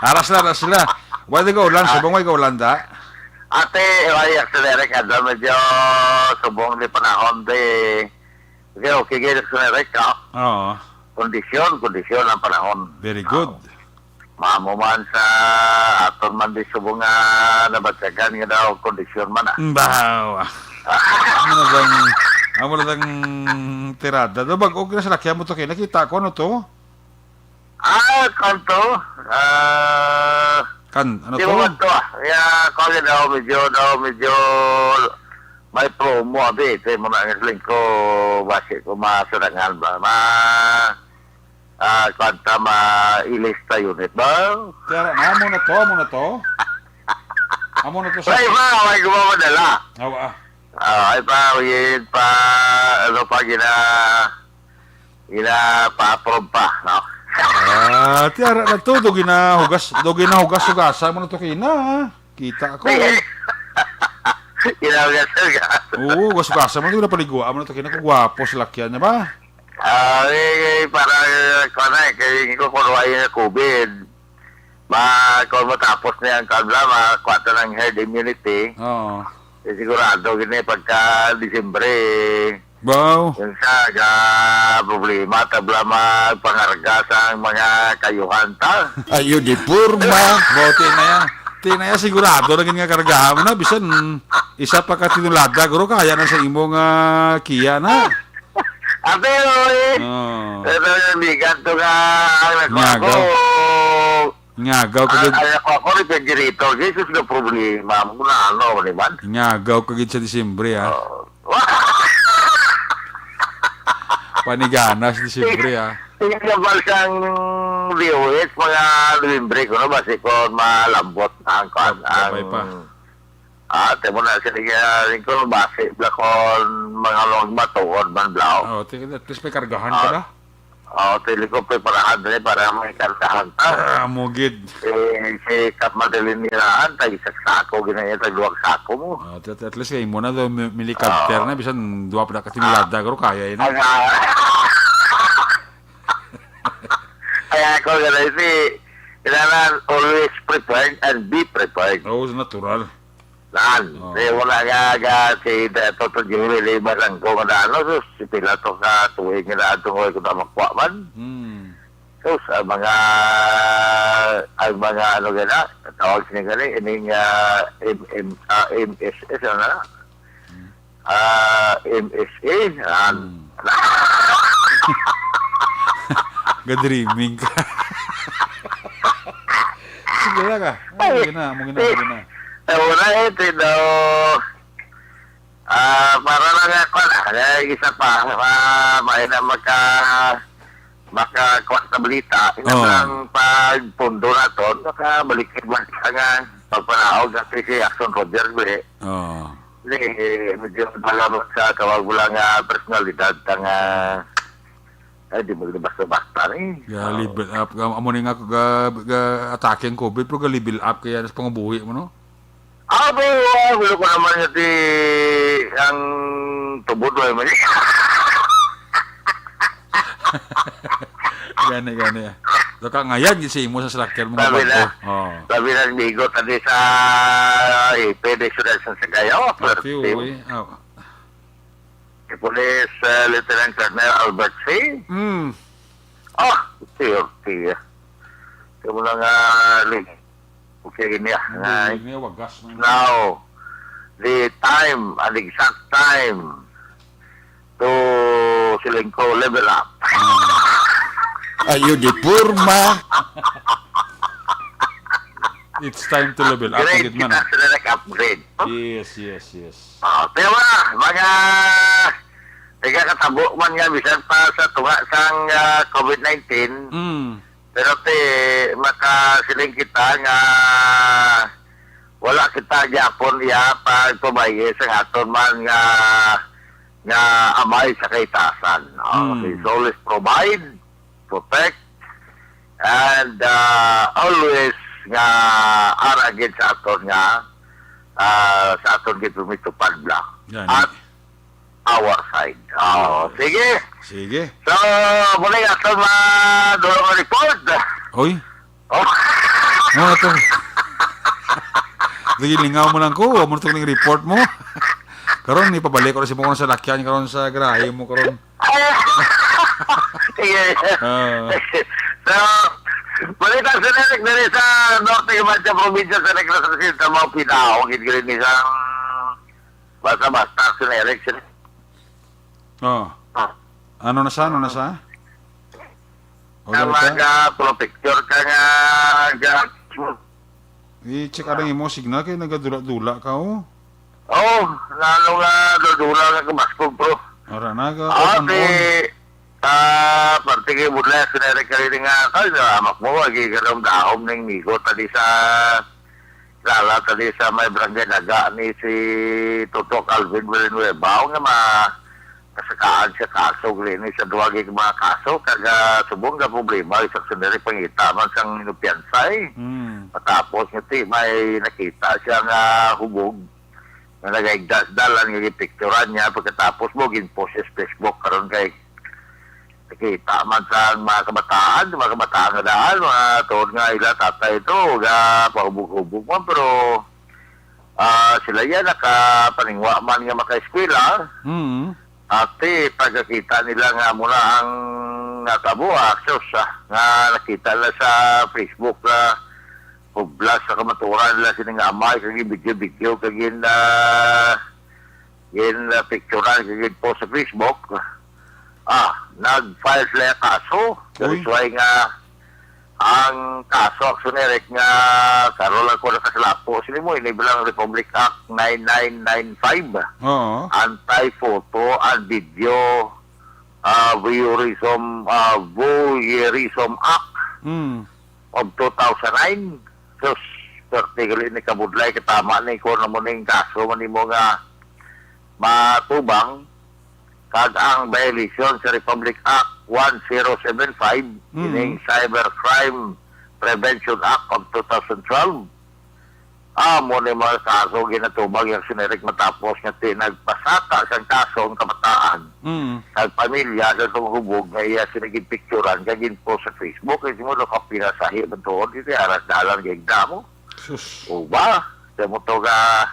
Aras la, aras la. Wala ka ulan, Ah. subong wala ka ulan, da? Ate, wala, Aksyon Eric, ano, medyo subong di panahon, di. Okay, okay, gid, Aksyon Eric, ah. Oo. Kondisyon, kondisyon ang panahon. Very good. Mamo man sa aton man di subong nga nabatyagan nga daw kondisyon man, ah. Baw. Amo na bang, amo na bang tirada? Do bag-o na sa lakyan mo to kay nakita ko, ano to? Ah, kanto? Ah, Kan, ano di to? mo man to, ah. Ya, kaya daw medyo, daw medyo may promo, abi. Kaya mo na ang link ko, basi ko masarangan ba? Ma, ah, kanta, ma-ilista unit ba? Kaya na, amo na to, amo na to. Amo na to sa Ay, ba, may gumawa na la. Awa, ah. Ah, ay pa, yun pa, ano pa, gina, gina pa-approve pa, no? Ah, tiara na to, do ginahugas, do ginahugas-hugasan mo na to kina, ha? Kita ko. Ginahugas ka. Oo, hugas-hugasan mo na to, ginapaliguan mo na to kina, kung gwapo sa lakyan niya ba? Ah, eh, eh, para, eh, kuwan na, eh, kay ko, kuwan na yung covid. Ma, kung matapos na yung kabla, ma, kuwan na ng herd immunity. Oo. Eh, sigurado, gini, pagka Disyembre, Baw. Yun sa, ga, problema, tabla magpangarga sa mga kayuhan ta. Ayo di porma. Baw, tinaya. Tinaya, sigurado na gid nga kargahan mo na. Bisan, isa pa ka tinulada, guro, kaya na sa imo nga kiya na. Ate, oy. Oh. Ito yung bigat to nga, ang nakuha ko. Nyagaw. Ngagaw ka gid. Ay, ako, ako, refrigerator. Jesus, no problema. Muna, ano, ni man? Ngagaw ka gid sa Disyembre, ha? Oo. Panigana sa Disyembre, ha? Tingnan ba sang D O H, mga November ko, no? Basi ko malambot na ang kuwan, Gabay ang pa. Ah, ate mo na sila, ah, lingkod, basi, blakon, mga long matuod man, blaw. Oh, tingnan, at least may kargahan ka Ah. na. Oh, pili ko preparahan dali para may kargahan ta. Ah, mo gid. Eh, si Kap Madeline Niraan, tag isa sako, ginaya, tag duwag sako mo. Ah, at, at least kay mo na daw, mi-, milikabter Ah. na, bisan duwa pa na katingilada, Ah. garo kaya yun. Ang, ah, kaya ako, gano'n, si, kailangan always prepared and be prepared. Oo, natural. Nan, Oh. kaya wala nga, nga si Da-, Toto Jimmy Lima lang ko nga ano, sus, si pila to ka tuig nga daan tungod ko na makuha man. Hmm. Sus, ang mga, ang mga ano gana, tawag siya gani, ining, ah, M M, ah, M S S, ano na? Hmm. Ah, M S A, nan. Hmm. Ga-dreaming ka. Sige lang ka. Ay, Ay. yun na, mo gina, mo gina. Ay, wala eh, tino. Ah, para lang ako na, eh, isa pa, ah, may na maka, maka, kuwan sa balita, ina Oo. lang pagpundo na to, nakabalik ka man sa nga, pagpanaog na si Action Roger, eh. Oo. Ni, medyo malaman sa tawag mo lang nga personalidad, ang, ah, Ay, di mo basta-basta ni. Ga-level up. Ga-, amo ni nga, ga-, ga-atake ang covid, pero ga-level up kaya sa pangabuhi mo, no? Ah, pero, ah, wala ko naman nga di ang tubod, wala man. Gani, gani, ah. So, ka ngayon, gid sa imo sa salakyan, mga Sabi na, bangko. Oo. Sabi ng migo, tadi sa, eh, pwede sila sa Sagayo, Curfew, first team. Eh. Ah. Si Police, ah, Lieutenant Colonel Albert C. Mm. Ah, thirty, ah. Sa mga nga, li-, okay, niya. Hindi, Nga, hindi, wagas na yun. Now, the time, an exact time to, siling ko, level up. Ayo di porma. It's time to level up, Upgrade gid man, kita ah. Sila nag-upgrade. Yes, yes, yes. Ah, pero wala, mga nagakatabo man nga, bisan pa sa tunga sang, ah, covid nineteen, Mm. pero ti, makasiling kita nga wala kita gyapon iya pagpabayi sa aton man nga, nga Amay sa kaitasan. Oh, Mm. He always provide, protect, and, ah, always nga ara gid sa aton nga, ah, sa aton gid pumitupad bla. Gani. At our side. Oh, Yes. sige. Sige. So, muna yung aton madulong nga report. Hoy. Oh. Ano na to? Sige, lingaw mo lang ko. Amo na to ning report mo. Karon, ipabalik ko na si mo karon sa lakyan, karon sa garahe mo karon. Sige. Ah. So, balita sa direct diri sa Norte Camacho Province sa Negros Occidental, mao pinaog gid ni sa basta-basta sa direct. Oh. Ah. Ano na sa? Ano na sa? Nga Wala ka? Maga, pro picture ka nga, ga- I-check ang imo signal kay nagadula-dula ka, oh. Oh, lalo nga dudula nga kabaskog, bro. Ara na, ga-, Ah, ano? Ti, ah, parte kay budlay, sinere ka rin nga, kay salamat mo, agi ka ng dahom ng migo, tadi sa, lala, tadi sa may barangay Naga ni si Toto Calvin Villanueva, nga ma-, kasakaan siya kaso, gani sa duha gid mga kaso, kag, ah, subong nga problema, isa sa diri pangita man sang inupiyansay. Hmm. Matapos nga ti, may nakita siya nga hubog, nga nagahigda sa dalan, nga gipicturan niya, pagkatapos mo, ginpost sa Facebook, karon kay nakita man sa mga kabataan, mga kabataan nga daan, mga tuod nga ila tatay ito, ga pahubog-hubog man, pero, ah, sila yan, nakapaningwa man nga makaeskwela. Mm. Ati, pagkakita nila nga muna ang natabo, ah, sus, ah, nga nakita nila sa Facebook, ah, hublas sa kamaturan nila sini nga amay, kag video-video, kag gin, ah, gin, ah, picturean, kag gin post sa Facebook. Ah, nag-file sila kaso. Uy. That's why nga ang kaso, Aksyon Eric, nga karon lang ko nakasalapo, sila mo, ini bilang Republic Act nine nine nine five. Oo. Anti-photo and video, ah, voyeurism, ah, Voyeurism Act Mm. of two thousand nine. Sus, swerte gali ni kabudlay, katama ni ko na mo ning kaso man nimo nga matubang, kag ang violation sa Republic Act one zero seven five, Mm. ining Cybercrime Prevention Act of two thousand twelve. Amo ni mga kaso ginatubang yang Aksyon Eric matapos nga ti-, nagpasaka sang kaso ang kabataan Mm. kag pamilya sa tumahubog nga iya sila ginpicturan kag ginpost sa Facebook. Kay simo daw ka pinasahi man tuod, iti aras dalan kay damo. Sus. O ba? Sa mo to ka,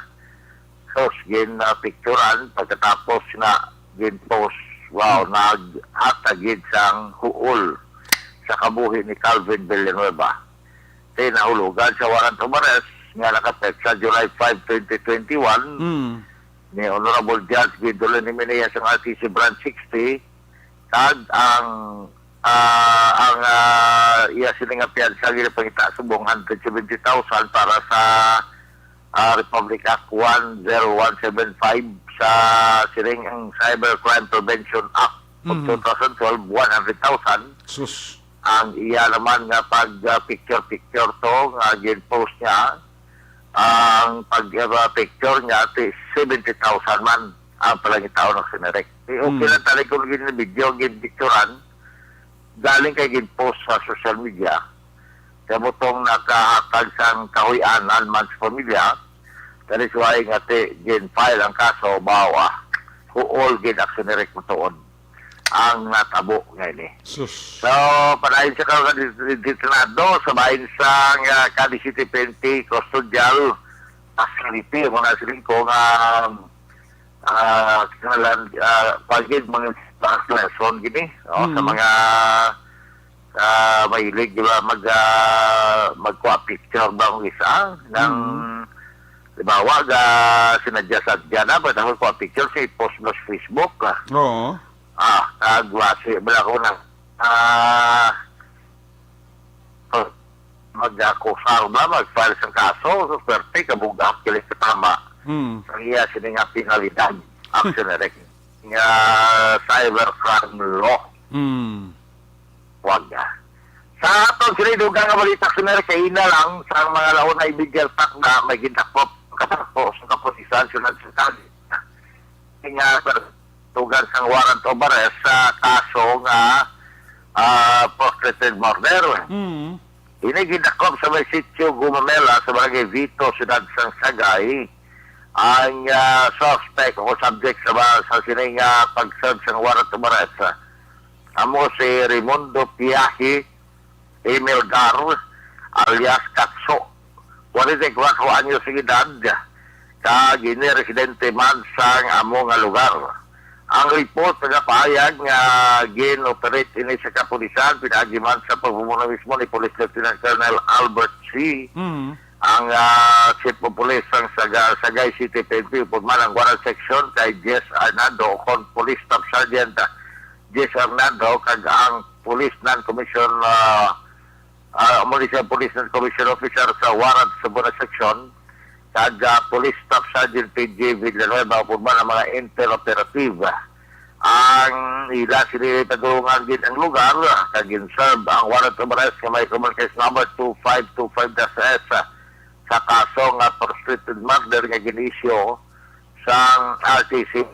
sus, gin, ah, picturan, pagkatapos na gin-post. Wow, Hmm. naghatag gid sang huol sa kabuhi ni Calvin Villanueva. Ti nahulugan sa warrant of arrest nga nakapetsa July five, twenty twenty-one, Hmm. ni Honorable Judge Gwendolyn Jimenez ang R T C Branch sixty, kag ang, ah, ang, ah, iya sini nga piyansa ginapangita subong hundred seventy thousand para sa, ah, Republic Act one zero one seven five sa siring ang Cybercrime Prevention Act of Mhm. two thousand twelve, one hundred thousand. Sus. Ang iya naman nga pag, ah, picture-picture to nga gin-post niya, ang pag, ah, picture niya, ti seventy thousand man ang palangitaon ng sinerek. Eh, okay Hmm. lang talaga kung gini video, gin-picturean, galing kay gin-post sa social media, kamo tong nakahatag sang kahuy-anan man sa pamilya, that is why nga ti gin-file ang kaso, bawa, huol gid, Aksyon Eric, matuod ang natabo nga ini. Sus. So, padayon sa karon nga di-, di-, detalyado sa bahin sang, ah, Cadiz City P N P Custodial Facility, mga siling ko nga, ah, kinahanglan, ah, pagid mga lesson gini, no, sa Mm. mga, ah, mahilig, di ba, mag, ah, magkuha picture ba ang isa? Nang, Mm. di ba, wag, ah, sinadya-sadya na, pwede ako kuha picture sa i-post mo sa Facebook, ah. Oo. Ah, kag wasi, wala ko na. Ah, mag-akusar ba, mag-file sa kaso, so, swerte, kabug-at, kilig sa tama. Hmm. Ang iya sini nga penalidad, Aksyon Eric, nga cybercrime law. Hmm. Wag na. Sa aton sini dugang nga balita, Aksyon Eric, kaina lang sa mga laon na illegal pack na may gindakop katapo sa kapulisan, sunod sa tali. Nga tugan sang warrant of arrest sa kaso nga, ah, frustrated murder. Mm. Ini gidakop sa may sitio Gumamela sa Barangay Vito, siyudad sang Sagay. Ang, ah, suspect o subject sa ba-, sa sining, ah, pag-serve sang warrant of arrest, ah, amo si Raimundo Piahi Emilgar, alias Katso, forty-four anyos ang edad, kag ini residente man sang amo nga lugar. Ang report nagapahayag nga gin-operate ini sa kapulisan pinaagi man sa pagpumuna mismo ni Police Lieutenant Colonel Albert C. Mm. Ang, ah, Chief of Police sang Saga-, Sagay City P N P, upod man ang Guaran Section kay Jess Arnado, kon Police Staff Sergeant Jess Arnado, kag ang Police Non-Commission, ah, ah, amo ni siya Police Non-Commission Officer sa Warrant sa Buenas Section, kag, ah, Police Staff Sergeant P J Villanueva, upod man ang mga intel operative. Ang ila sini padulungan gid ang lugar, kag gin-serve ang warrant of arrest nga may common case number two five two five dash S sa kaso nga frustrated murder nga gin-issue sang R T C.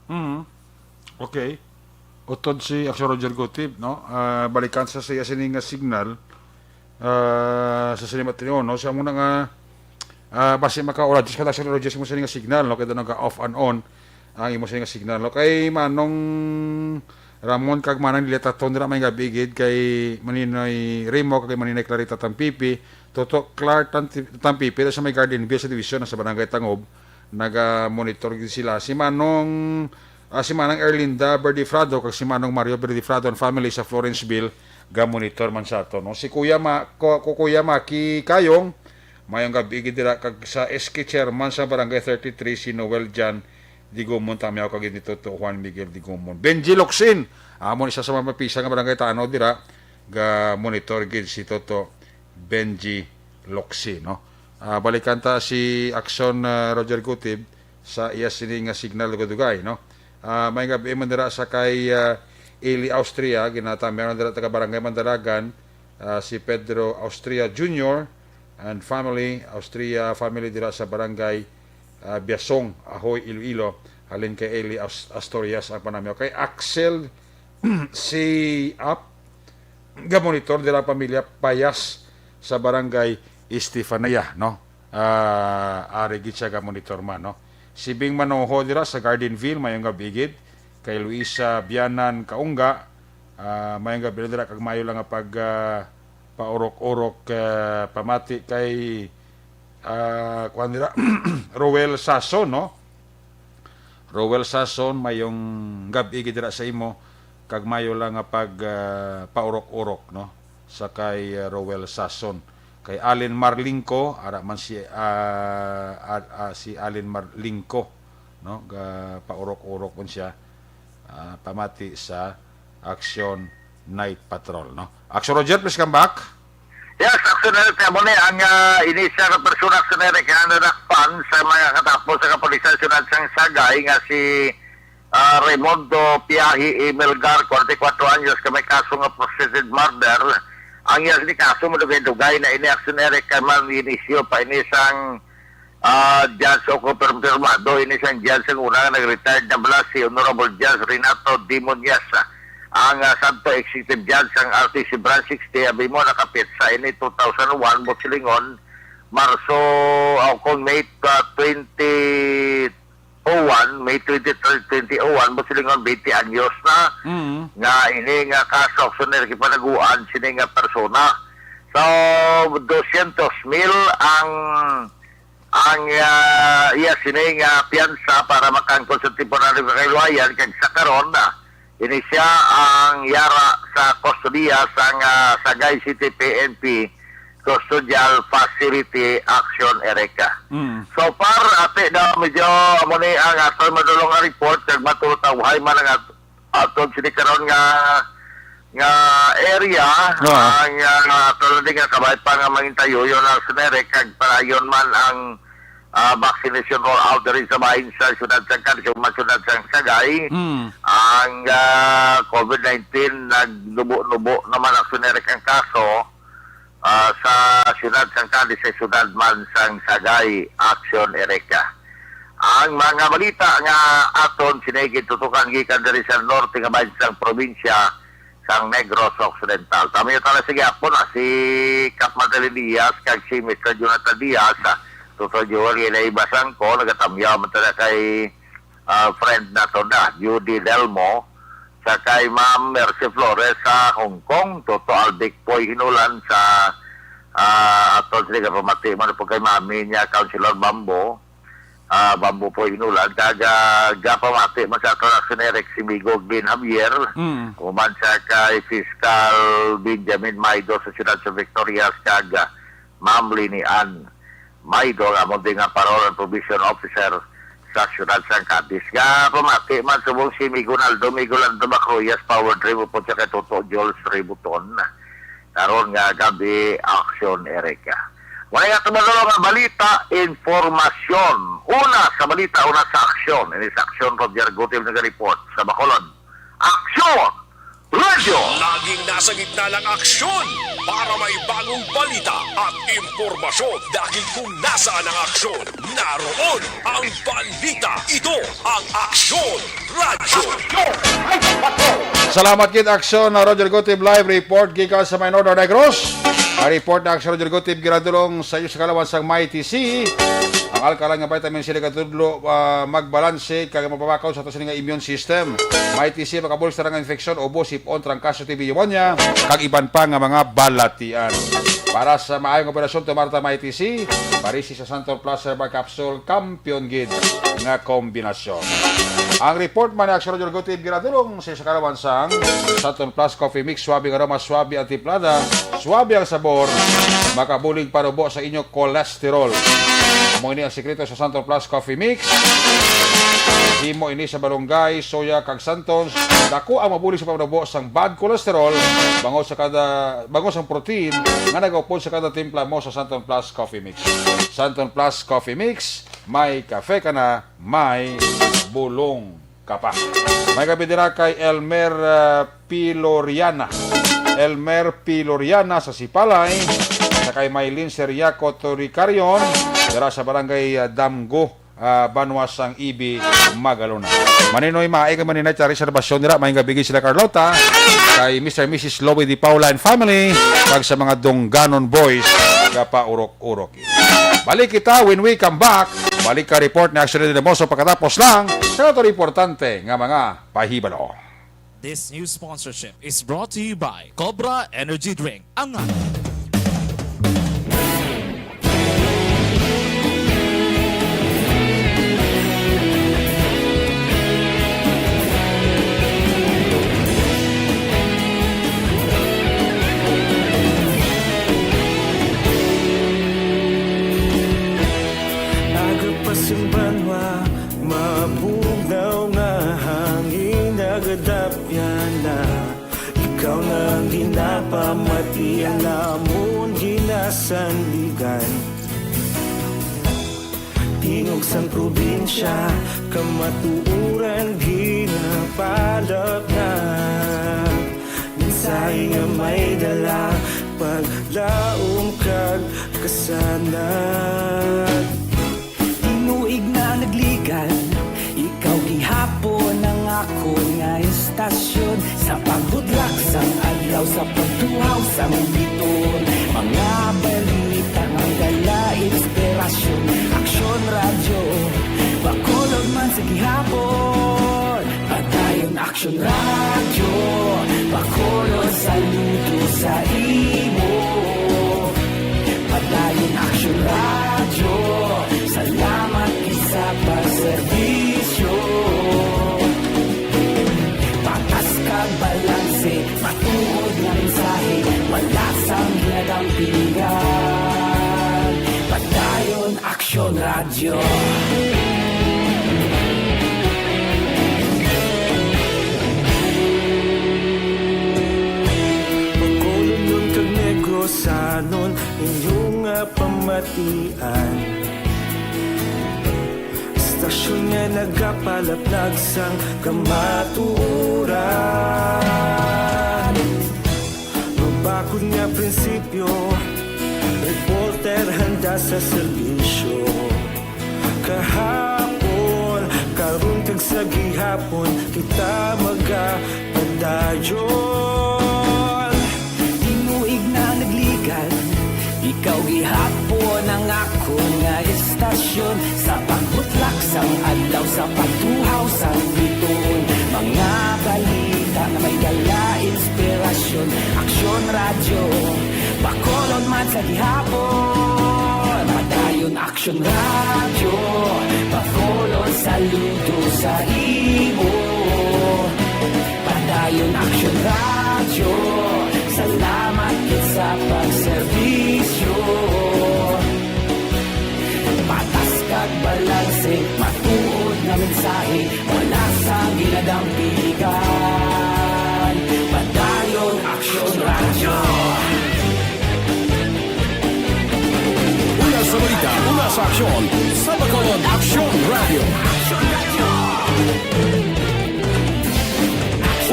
Mhm. Okay. Utod si Aksyon Roger Gutib, no? Ah, balikan sa siya sini nga signal. Ah, sa sini matinyo, no? Siya muna nga, ah, basi maka-orange ka, Aksyon Roger, mo sini nga signal, no? Kaya nag-off and on ang imo sini nga signal, no? Kay Manong Ramon kag Manang Lilitaton dira may gabi gid kay Maninoy Remo kag kay Maninoy Clarita Tampipi, Toto Clark Tan-, Tampipi, sa may Garden View sa division sa Barangay Tangob, naga-monitor gid sila. Si Manong, ah, si Manang Erlinda Berdifrado kag si Manong Mario Berdifrado and family sa Florenceville, ga-monitor man sa ato, no? Si Kuya Ma-, Ku-, Ku-, Kuya Maki Kayong, mayong gabi gid dira kag sa S K chairman sa Barangay thirty-three, si Noel Jan Digumon, tamiyaw kag ni Toto Juan Miguel Digumon. Benji Locsin, amo ni isa sa mga mapisa nga barangay tano dira, ga-monitor gid si Toto Benji Locsin, no? Ah, balikan ta si Aksyon, ah, Roger Gutib sa iya sini nga signal dugay-dugay, no? Ah, may gabi man dira sa kay, ah, Eli Austria, ginatamiyaw na dira taga Barangay Mandalagan, ah, si Pedro Austria Junior and family, Austria family dira sa Barangay, ah, Biasong, Ahoy, Iloilo, halin kay Eli Aus-, Asturias ang panamiyaw. Kay Axel C. Up, ga-monitor dira ang pamilya Payas sa Barangay Estefania, no? Ah, ari gid siya ga-monitor man, no? Si Bing Manoho dira sa Gardenville, mayong gabi gid. Kay Luisa Bianan Kaungga, ah, mayong gabi dira kag mayo lang nga pag, ah, paurok-urok, ah, pamati kay, ah, kuan dira, Roel Sason, no? Roel Sason, mayong gab-i gid dira sa imo, kag mayo lang nga pag, ah, paurok-urok, no, sa kay, ah, Roel Sason. Kay Allen Marlingco, ara man si, ah, ah, ah, si Allen Marlingco, no, ga paurok-urok man siya, ah, pamati sa Aksyon Night Patrol, no. Aksyon Roger, please come back. Yes, Aksyon Eric, amo ni ang, ah, ini siya nga persona, Aksyon Eric, nga nadakpan sa mga katapo sa kapulisan siyudad sang Sagay nga si, ah, Raimundo Piahi Melgar, forty-four anyos, ka may kaso nga frustrated murder. Ang iya ni kaso, madugay-dugay na ini, Aksyon Eric, kay man inisyu pa ini sang Ah, judge o kumpirmado ini sang judge sang una nga nag-retired na bala, si Honorable Judge Renato D. Muñiz, ang, ah, santo executive judge sang R T C Branch sixty, abi mo, nakapetsa ini two thousand one, buot silingon, Marso, ah, kung May, ah, twenty oh one, May twenty-third, twenty oh one, buot silingon, twenty anyos na Mm. nga ini nga kaso, action na gipanaguan sini nga persona. So, dosyentos mil ang ang, ah, iya sini nga piyansa para makaangkon sa temporary nga kaluwayan, kag sa karon, ah, ini siya ang yara sa kustodiya sang, ah, Sagay City P N P Custodial Facility Action, ERECA. Mm. So far, ate, daw medyo amo ni ang aton madulong nga report, kag matutawhay man ang at-, aton sini karon nga nga area, Ah. ang, ah, tulad nga kabay pa nga mangintayo, yun ang sinere, kag palayon man ang, ah, vaccination rollout diri sa bahin sa siyudad sang Cadiz, sa mga siyudad sang Sagay. Mm. Ang, ah, COVID nineteen, nagnubo-nubo naman ang sinere kang kaso, ah, sa siyudad sang Cadiz, sa siyudad man sang Sagay, Action, ERECA. Ang mga balita nga aton sini gintutukan gikan diri sa norte nga bahin sang probinsya sang Negros Occidental. Tamayo tala sa gihapon, ah, si Kap Madeline Diaz kag si Mister Jonathan Diaz, ah, Toto Joel, kay naibasan ko, nagatamyaw man tala kay, ah, friend nato na, Judy Delmo, sa kay Ma'am Mercy Flores sa Hong Kong, Toto Albic Poy Hinulan sa, ah, aton sila gapamati man po kay Mami niya, Councilor Bambo, ah, Bambo Poy Hinulan, kag, ah, gapamati man sa aton action Eric si Migo Glenn Javier, Mm. human sa kay Fiscal Benjamin Maido sa siyudad sa Victorias, kag, ah, Ma'am Lini Ann Maido, nga amo din nga parole and probation officer sa siyudad sang Cadiz. Nga pamati man subong si Migo Naldo, Migo Naldo Macroyas, Power Dream, upod sa kay Toto Jules Ributon. Karon nga gabi, Action Erica. Wala nga tumadalo nga balita, informasyon. Una sa balita, una sa aksyon. Ini sa aksyon, Roger Gutim nag-report sa Bacolod. Aksyon! Radyo! Laging nasa gitna ng aksyon para may bagong balita at impormasyon, dahil kung nasaan ang aksyon, naroon ang balita. Ito ang Aksyon Radyo. Salamat gid, Aksyon, na Roger Gutib, live report gikan sa may Northern Negros. Ang report na Aksyon Roger Gutib ginadulong sa inyo sa kalawan sang Mighty C. Ang alkaline nga vitamin C nagatudlo, ah, magbalanse kag mapabakaw sa ato sini nga immune system. Mighty C makabulig sa nga infeksyon, ubo, sip-on, trangkaso, T B, pneumonia, kag iban pa nga mga balatian. Para sa maayong operasyon, tumar ta Mighty C, parisi sa Santon Plus Herbal Capsule, kampiyon gid nga kombinasyon. Ang report man ni Aksyon Roger Gutib ginadulong sa inyo sa kalawan sang Santon Plus Coffee Mix, suabe nga aroma, suabe ang timplada, suabe ang sabor, makabulig panubo sa inyo cholesterol. Amo ini ang sikreto sa Santon Plus Coffee Mix. Himo ini sa malunggay, soya, kag santons. Dako ang mabulig sa panubo sang bad cholesterol, bangod sa kada, bangod sang protein nga nagaupod sa kada timpla mo sa Santon Plus Coffee Mix. Santon Plus Coffee Mix, may kafe ka na, may bulong ka pa. May gabi dira kay Elmer, ah, Piloriana. Elmer Piloriana sa Sipalay, sa kay Maylin Seriaco Toricarion, dira sa barangay, ah, Damgo, ah, Banwa sang Ibi, Magalona. Maninoy, maay kay maninay, Charis Salvacion dira, may gabi gid sila Carlota, kay Mister and Missus Lowy Di Paula and family, kag sa mga Dungganon Boys, gapaurok-urok. Balik kita when we come back. Balik ka report ni Action Dinamoso pagkatapos lang sa ato importante nga mga pahibalo. This news sponsorship is brought to you by Cobra Energy Drink. Ang Aga pa sa banwa, mabugnaw nga hangin, nagadapyan na. Ikaw na ang ginapamati, ang amon ginasandigan. Tingog sang probinsya, kamatuoran ginapalapnag. Mensahe nga may dala, paglaom kag kasanag. Sa pagtuhaw sang biton, mga balita nga may dala inspirasyon. Aksyon Radyo, Bacolod man sa gihapon. Padayon Aksyon Radyo, Bacolod saludo sa imo. Padayon Aksyon Radyo, salamat gid sa pagserbisyo. Patas kag balanse, matuod nga mensahe, wala sang ginadampingan. Padayon Aksyon Radyo. Bacolodnon kag Negrosanon, inyo nga pamatian. Istasyon nga nagapalaplag sang kamatuoran. Mabakod nga prinsipyo, reporter handa sa serbisyo. Kahapon, karon kag sa gihapon, kita magapadayon. Tinuig na nagligan, ikaw gihapon ang akon nga istasyon. Sa pagbutlak sang adlaw, sa pagtuhaw sang biton, mga balita nga may dala inspirasyon. Aksyon Radyo, Bacolod man sa gihapon. Padayon Aksyon Radyo, Bacolod saludo sa imo. Padayon Aksyon Radyo, salamat gid sa pagserbisyo. Patas kag balanse, matuod nga mensahe, wala sang ginadampigan. Padayon Aksyon Radyo. Una sa balita, una sa aksyon, sa Bacolod Aksyon Radyo.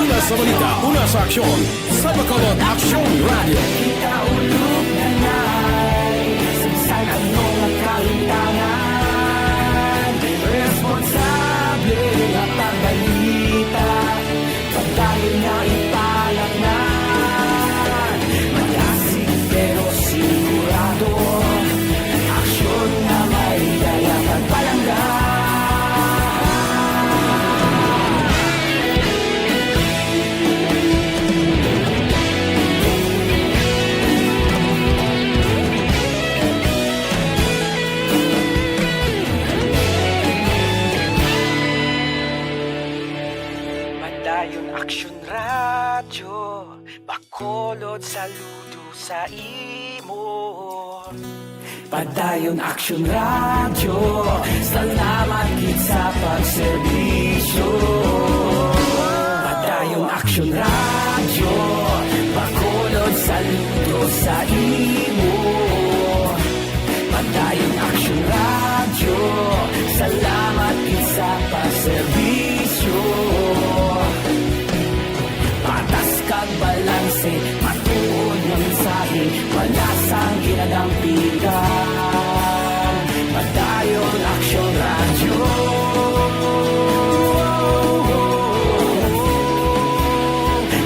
Una sa balita, una sa aksyon, sa Bacolod Aksyon Radyo. Kita ulog na nay, sagsag ano nga kalintangan. Responsable nga pagbalita, pagdayon nga ipalatnan. Malasig pero sigurado, aksyon nga may dala kag palangga. Padayon Aksyon Radyo, Bacolod saludo sa imo. Padayon Aksyon Radyo, salamat gid sa pagserbisyo. Padayon Aksyon Radyo, Bacolod saludo sa imo. Padayon Aksyon Radyo, salamat gid sa pagserbisyo. Patas kag balanse, matuod nga mensahe, wala sang ginadampigan. Padayon Aksyon Radyo.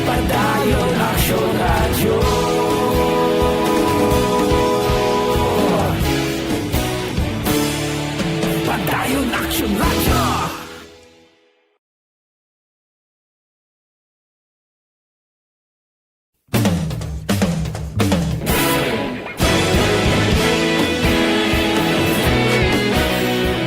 Padayon Aksyon Radyo. Padayon Aksyon Radyo.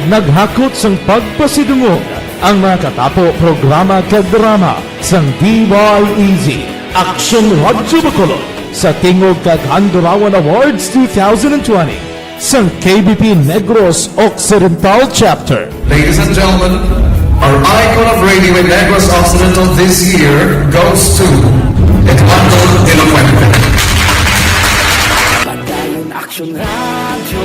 Naghakot sang pagpasidungog ang mga katapo, programa kag drama sang D Y E Z, Aksyon Radyo Bacolod, sa Tingog kag Handurawan Awards two thousand twenty. Sang K B P Negros Occidental Chapter. Ladies and gentlemen, our icon of radio in Negros Occidental this year goes to Eduardo de la Fuente. Padayon Aksyon Radyo,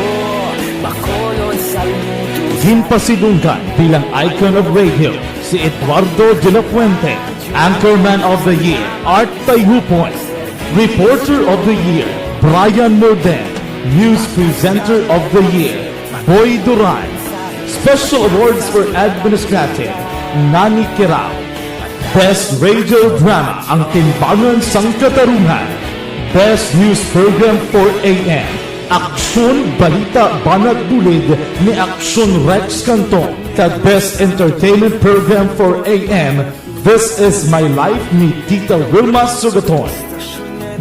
Bacolod saludo. Ginpasidunggan bilang icon of radio si Eduardo de la Fuente, Anchorman of the Year, Art Tayhupon, Reporter of the Year, Brian Morden, News Presenter of the Year, Boy Duran, Special Awards for Administrative, Nani Kirao. Best Radio Drama, Ang Timbangan sang Katarungan. Best News Program, four A M, Aksyon, Balita, Banat Bulid ni Aksyon Rex Canton, kag Best Entertainment Program, four A M, This Is My Life ni Tita Wilma Sugaton.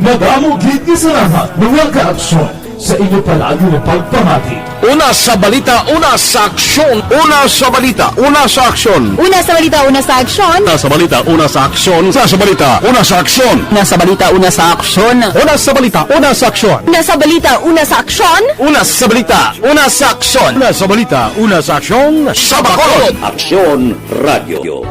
Madamo gid nga salamat, mga ka-aksyon, sa inyo palagi nga pagpamati. Una sa balita, una sa aksyon. Una sa balita, una sa aksyon. Una sa balita, una sa aksyon. Una sa balita, una sa aksyon. Una sa balita, una sa aksyon. Una sa balita, una sa aksyon. Una sa balita, una sa aksyon. Una sa balita, una sa aksyon. Una sa balita, una sa aksyon. Una sa balita, una sa aksyon. Sa Bacolod. Aksyon Radio.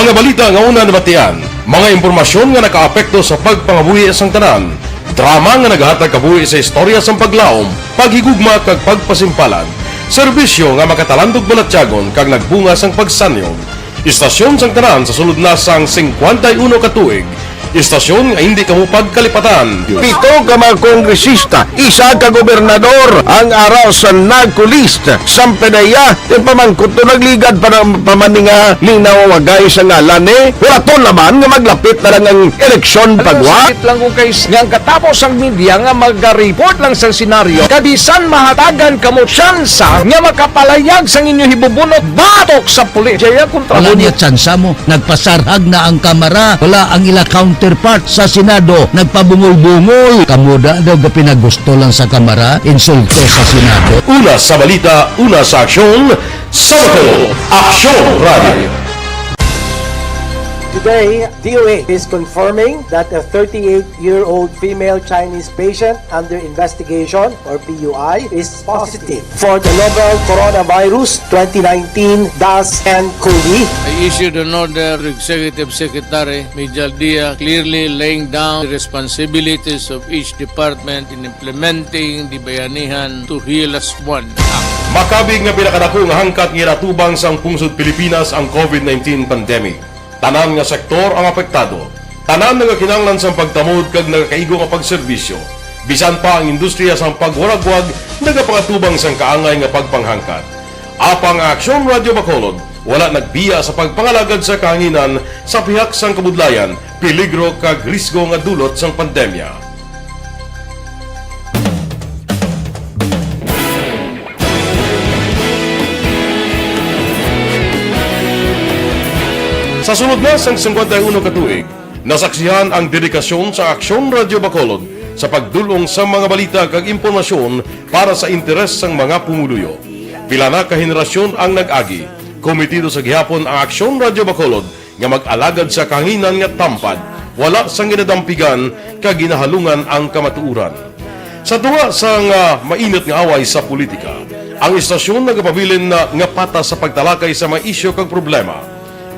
Mga balita nga una nabatian, mga impormasyon nga nakaapekto sa pagpangabuhi sang tanan, drama nga nagahatag kabuhi sa istorya sang paglaom, paghigugma kag pagpasimpalan, serbisyo nga makatalandog balatyagon kag nagbunga sang pagsanyog, istasyon sang tanan sa sulod na sang singkwenta y uno ka tuig, istasyon nga hindi kamo pagkalipatan. Pito ka mga kongresista, isa ka gobernador ang ara sa NAGCO list. Sang P D E A, yung pamangkot to nagligad pa ng pamaninga linaw wagay sa ngalan ni. Wala to naman nga maglapit na lang ang eleksyon. Ano, pagwa. Sakit lang kung kay nga ang katapos ang media nga magareport lang sa senaryo. Kabisan mahatagan kamo tsansa nga makapalayag sang inyo hibubunot batok sa pulis. Jaya kontra. Wala mo niya tsansa mo. Nagpasarhag na ang Kamara. Wala ang ila counterpart sa Senado. Nagpabungol-bungol. Kamo da daw gapinagusto lang sa Kamara. Insulto sa Senado. Una sa balita, una sa aksyon, sa Bacolod, Aksyon Radio. Today, D O A is confirming that a thirty-eight-year-old female Chinese patient under investigation, or P U I, is positive for the novel coronavirus twenty nineteen dash N COVID. I issued an order to Executive Secretary Mijal Dia, clearly laying down the responsibilities of each department in implementing the Bayanihan to Heal as One Act. Makabig nga pinakadako nga hangkat nga ginatubang sang pungsod Pilipinas ang COVID nineteen pandemic. Tanan nga sektor ang apektado. Tanan nagakinahanglan sang pagtamod kag nagakaigo nga pagserbisyo. Bisan pa ang industriya sang pagwaragwag nagapangatubang sang kaangay nga pagpanghangkat. Apang ang Aksyon Radio Bacolod wala nagbiya sa pagpangalagad sa kahanginan sa pihak sang kabudlayan, peligro kag risgo nga dulot sang pandemya. Sa sulod na sang singkwenta y uno ka tuig, nasaksihan ang dedikasyon sa Aksyon Radio Bacolod sa pagdul-ong sa mga balita kag impormasyon para sa interes sang mga pumuluyo. Pila na ka henerasyon ang nag-agi, kumitido sa gihapon ang Aksyon Radio Bacolod nga mag-alagad sa kahanginan nga tampad, wala sang ginadampigan kag ginahalungan ang kamatuoran. Sa tunga sang, ah, mainit nga away sa politika, ang istasyon nagapabilin na nga patas sa pagtalakay sa mga isyu kag problema.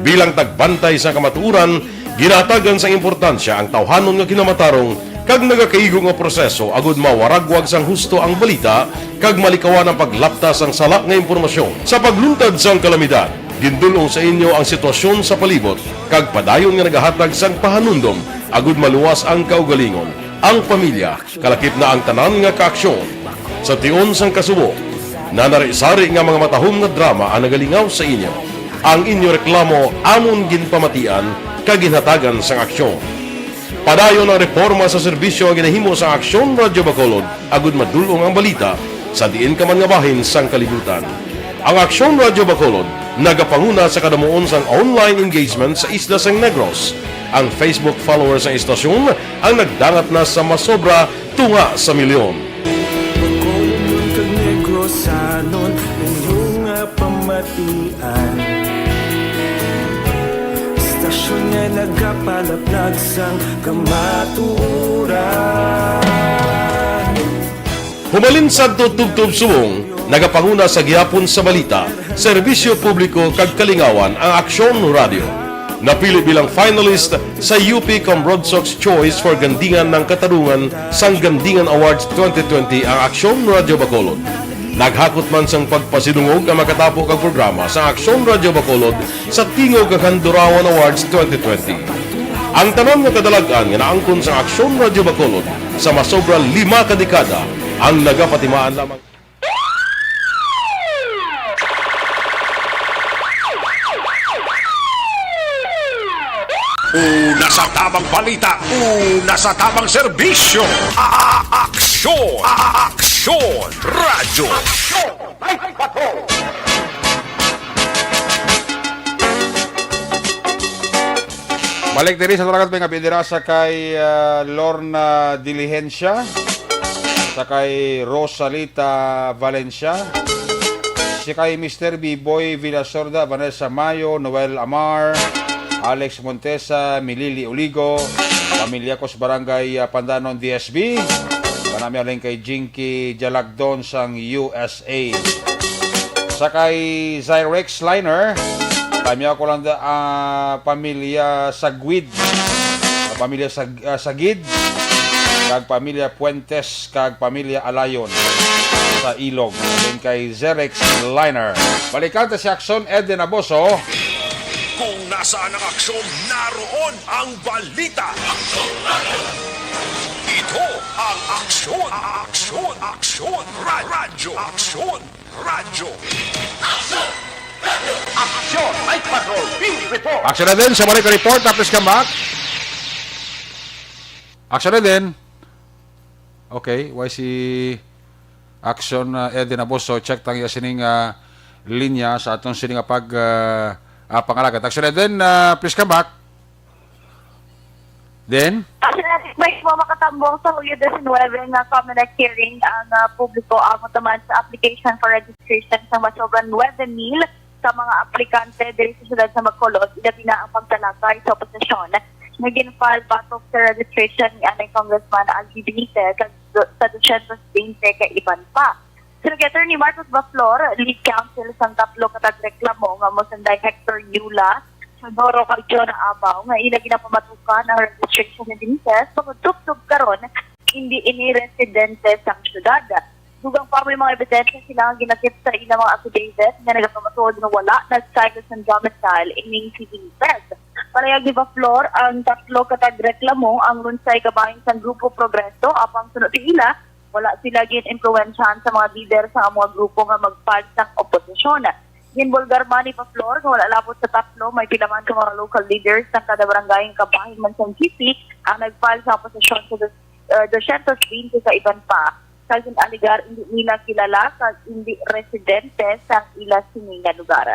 Bilang tagbantay sa kamatuoran, ginahatagan sang importansya ang tawhanon nga kinamatarong kag nagakaigo nga proseso agud mawaragwag sang husto ang balita kag malikawan ang paglapta sang sala nga impormasyon. Sa pagluntad sang kalamidad, gindul-ong sa inyo ang sitwasyon sa palibot kag padayon nga nagahatag sang pahanumdom agud maluwas ang kaugalingon, ang pamilya, kalakip na ang tanan nga kaaksyon. Sa tion sang kasubo, nanari-sari nga mga matahom nga drama ang nagalingaw sa inyo. Ang inyo reklamo amon ginpamatian kag ginhatagan sang aksyon. Padayon ang reporma sa serbisyo nga ginahimo sa Aksyon Radio Bacolod agud madul-ong ang balita sa diin ka man nga bahin sang kalibutan. Ang Aksyon Radio Bacolod nagapanguna sa kadamuon sang online engagement sa isla sang Negros. Ang Facebook followers sang istasyon ang nagdangat na sa masobra tunga sa milyon. Bacolod kag Negrosanon, inyo nga pamatian. Istasyon nga nagapalaplag sang kamatuoran. Humalin sadto tubtob subong, nagapanguna sa gihapon sa balita, serbisyo publiko kag kalingawan ang Aksyon Radio. Napili bilang finalist sa U P Cambrodsoc's Choice for Gandingan ng Katarungan sang Gandingan Awards twenty twenty ang Aksyon Radio Bacolod. Naghakot man sang pagpasidungog ang makatapo kag programa sa Aksyon Radio Bacolod sa Tingog kag Handurawan Awards twenty twenty. Ang tanan nga kadalag-an nga naangkon sa Aksyon Radyo Bacolod sa masobra lima ka dekada ang nagapatimaan lamang. Una sa tamang balita, una sa tamang serbisyo. A-, aksyon, a-, aksyon, radyo. Aksyon, ay, ay, patrol. Balik diri sa Tulagan, mga bidira, sa kay, ah, Lorna Diligencia, sa kay Rosalita Valencia, si kay Mister Biboy Villasorda, Vanessa Mayo, Noel Amar, Alex Montesa, Milili Uligo, pamilya ko sa Barangay, ah, Pandanon, D S B. Kanami halin kay Jinky Jalagdon sang U S A. Sa kay Zyrex Liner, pamilya ko lang da, ah, pamilya Sagwid. Pamilya Sag-, ah, Sagid, kag pamilya Puentes, kag pamilya Alayon sa Ilog. Halin kay Zyrex Liner. Balikan ta si Aksyon Eden Aboso. Kung nasaan ang aksyon, naroon ang balita. Ito ang Aksyon, Aksyon, Aksyon, Ra-, Radyo, Aksyon, Radyo. Aksyon, Night Patrol, Field Report. Aksyon na din sa balik report, tapos come back. Aksyon na din. Okay, why si Aksyon, uh, Eden Aboso? Check tang iya sining, uh, linya sa aton sining nga pag, uh, uh, pangalagat. Aksyon na din, uh, please come back. Then? Actually, may mga makatambong sa Hulyo diecinuebe nga Comelec hearing ang, ah, publiko, amo naman sa application for registration sa masobra nuebe mil ka mga aplikante diri sa siyudad sa Bacolod, ilabi na ang pagtalakay sa oposisyon. Naging file batok sa registration ni anay Congressman Algie Benitez sa, sa dosyentos bente ka iban pa. Sila kay Attorney Marcos Baflor, lead counsel sang tatlo ka tagreklamo nga mo sanday Hector Yula, Teodoro kag Jonah Abaw, nga ila ginapamatukan ang registration ni Benitez, bangod tubtob karon, hindi ini residente sang syudad. Dugang pa may mga ebidensya sila nga ginakit sa ilang mga affidavit nga nagapamatuod nga wala nag-file sa domicile ining si Benitez. Palayag ni Baflor, ang tatlo ka tagreklamo ang lunsay kabahin sang Grupo Progreso, apang suno sa ila, wala sila gin-impluwensyahan sa mga lider sa among grupo nga mag-file sang oposisyon. Ginbulgar man ni Baflor nga wala labot sa tatlo, may pila man ka mga local leaders sang kada barangay nga kabahin man sang G C ang nag-file sa oposisyon sa dos-, uh, dosyentos bente ka iban pa, kag gin-alegar hindi nila kilala kag hindi residente sang ila sini nga lugar.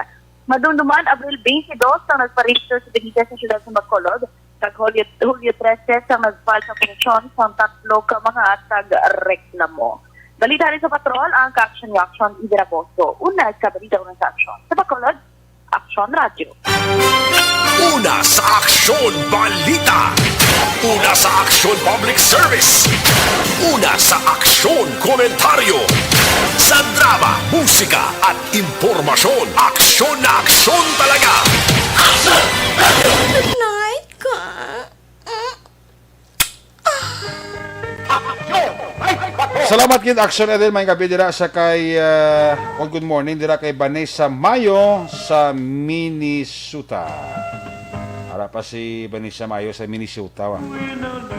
Madumduman, Abril twenty-two ang nagparehistro si Benitez sa siyudad sa Bacolod, kag Hulyo, Hulyo trese sang nag-file sa oposisyon sang tatlo ka mga tagreklamo. Balita halin sa Patrol, ang ka-aksyon nga Aksyon Eden Aboso. Una sa balita, una sa aksyon. Sa Bacolod, Aksyon Radyo. Una sa Aksyon Balita. Una sa Aksyon Public Service. Una sa Aksyon Komentaryo. Sa drama, musika, at impormasyon, aksyon na aksyon talaga. Good night, ka. Salamat gid, Aksyon Eden. May gabi dira sa kay, uh, well, good morning dira kay Vanessa Mayo sa Minnesota. Ara pa si Vanessa Mayo sa Minnesota, wa?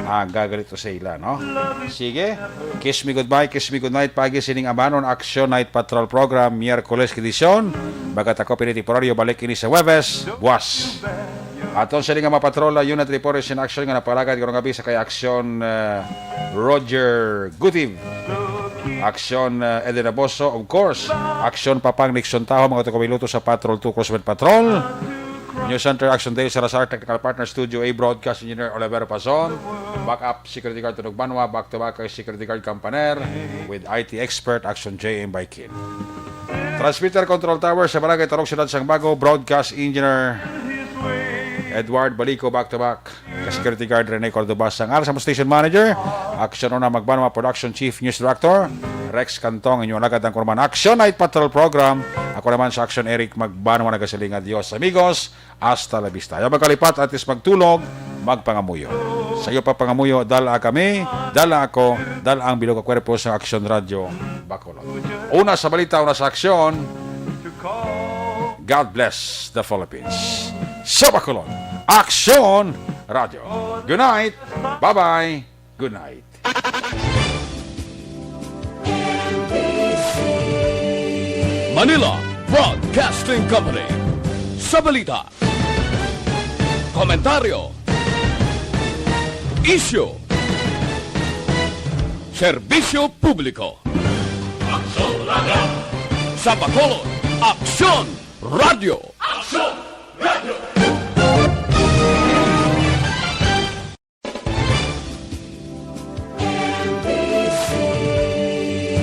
Ah, gagalito sa ila, no? Sige. Kiss me goodbye, kiss me goodnight. Pagi sining amanon, Aksyon Night Patrol Program, Miyerkules edisyon. Bagat ako pinitemporaryo, balik ini sa Huwebes, buwas. Aton sini nga mapatrol ang unit report in action nga napalagad karong gabi sa kay Aksyon, uh, Roger Gutiv. Aksyon, uh, Eden Aboso, of course. Aksyon Papang Nixon Taho, mga tukopiloto sa Patrol two Crosswind Patrol. News Center, Aksyon Dale Salazar, Technical Partner, Studio A, Broadcast Engineer Oliver Pazon, Backup Security Guard Tunog Banwa, back to back kay Security Guard Campaner, with I T expert, Aksyon J M Baikin. Transmitter Control Tower sa Barangay Tarog, Siyudad sang Bago, Broadcast Engineer Edward Balico, back to back. Ka Security Guard Rene Cordobas, ang Aras Station Manager. Aksyon Una Magbanwa, Production Chief, News Director Rex Cantong, inyong alagad ang kurman Aksyon Night Patrol Program. Ako naman sa Aksyon Eric Magbanwa, nagasiling, adios, amigos. Hasta la vista. Ayaw magkalipat, at least magtulog, magpangamuyo. Sa iyo pa pangamuyo, dala kami, dala ako, dala ang bilog nga kwerpo sa Aksyon Radyo Bacolod. Una sa balita, una sa aksyon. God bless the Philippines. Sa Bacolod, Aksyon Radyo. Good night. Bye-bye. Good night. Manila Broadcasting Company. Sa balita, komentaryo, isyu, serbisyo publiko. Sa Bacolod, Aksyon Radio.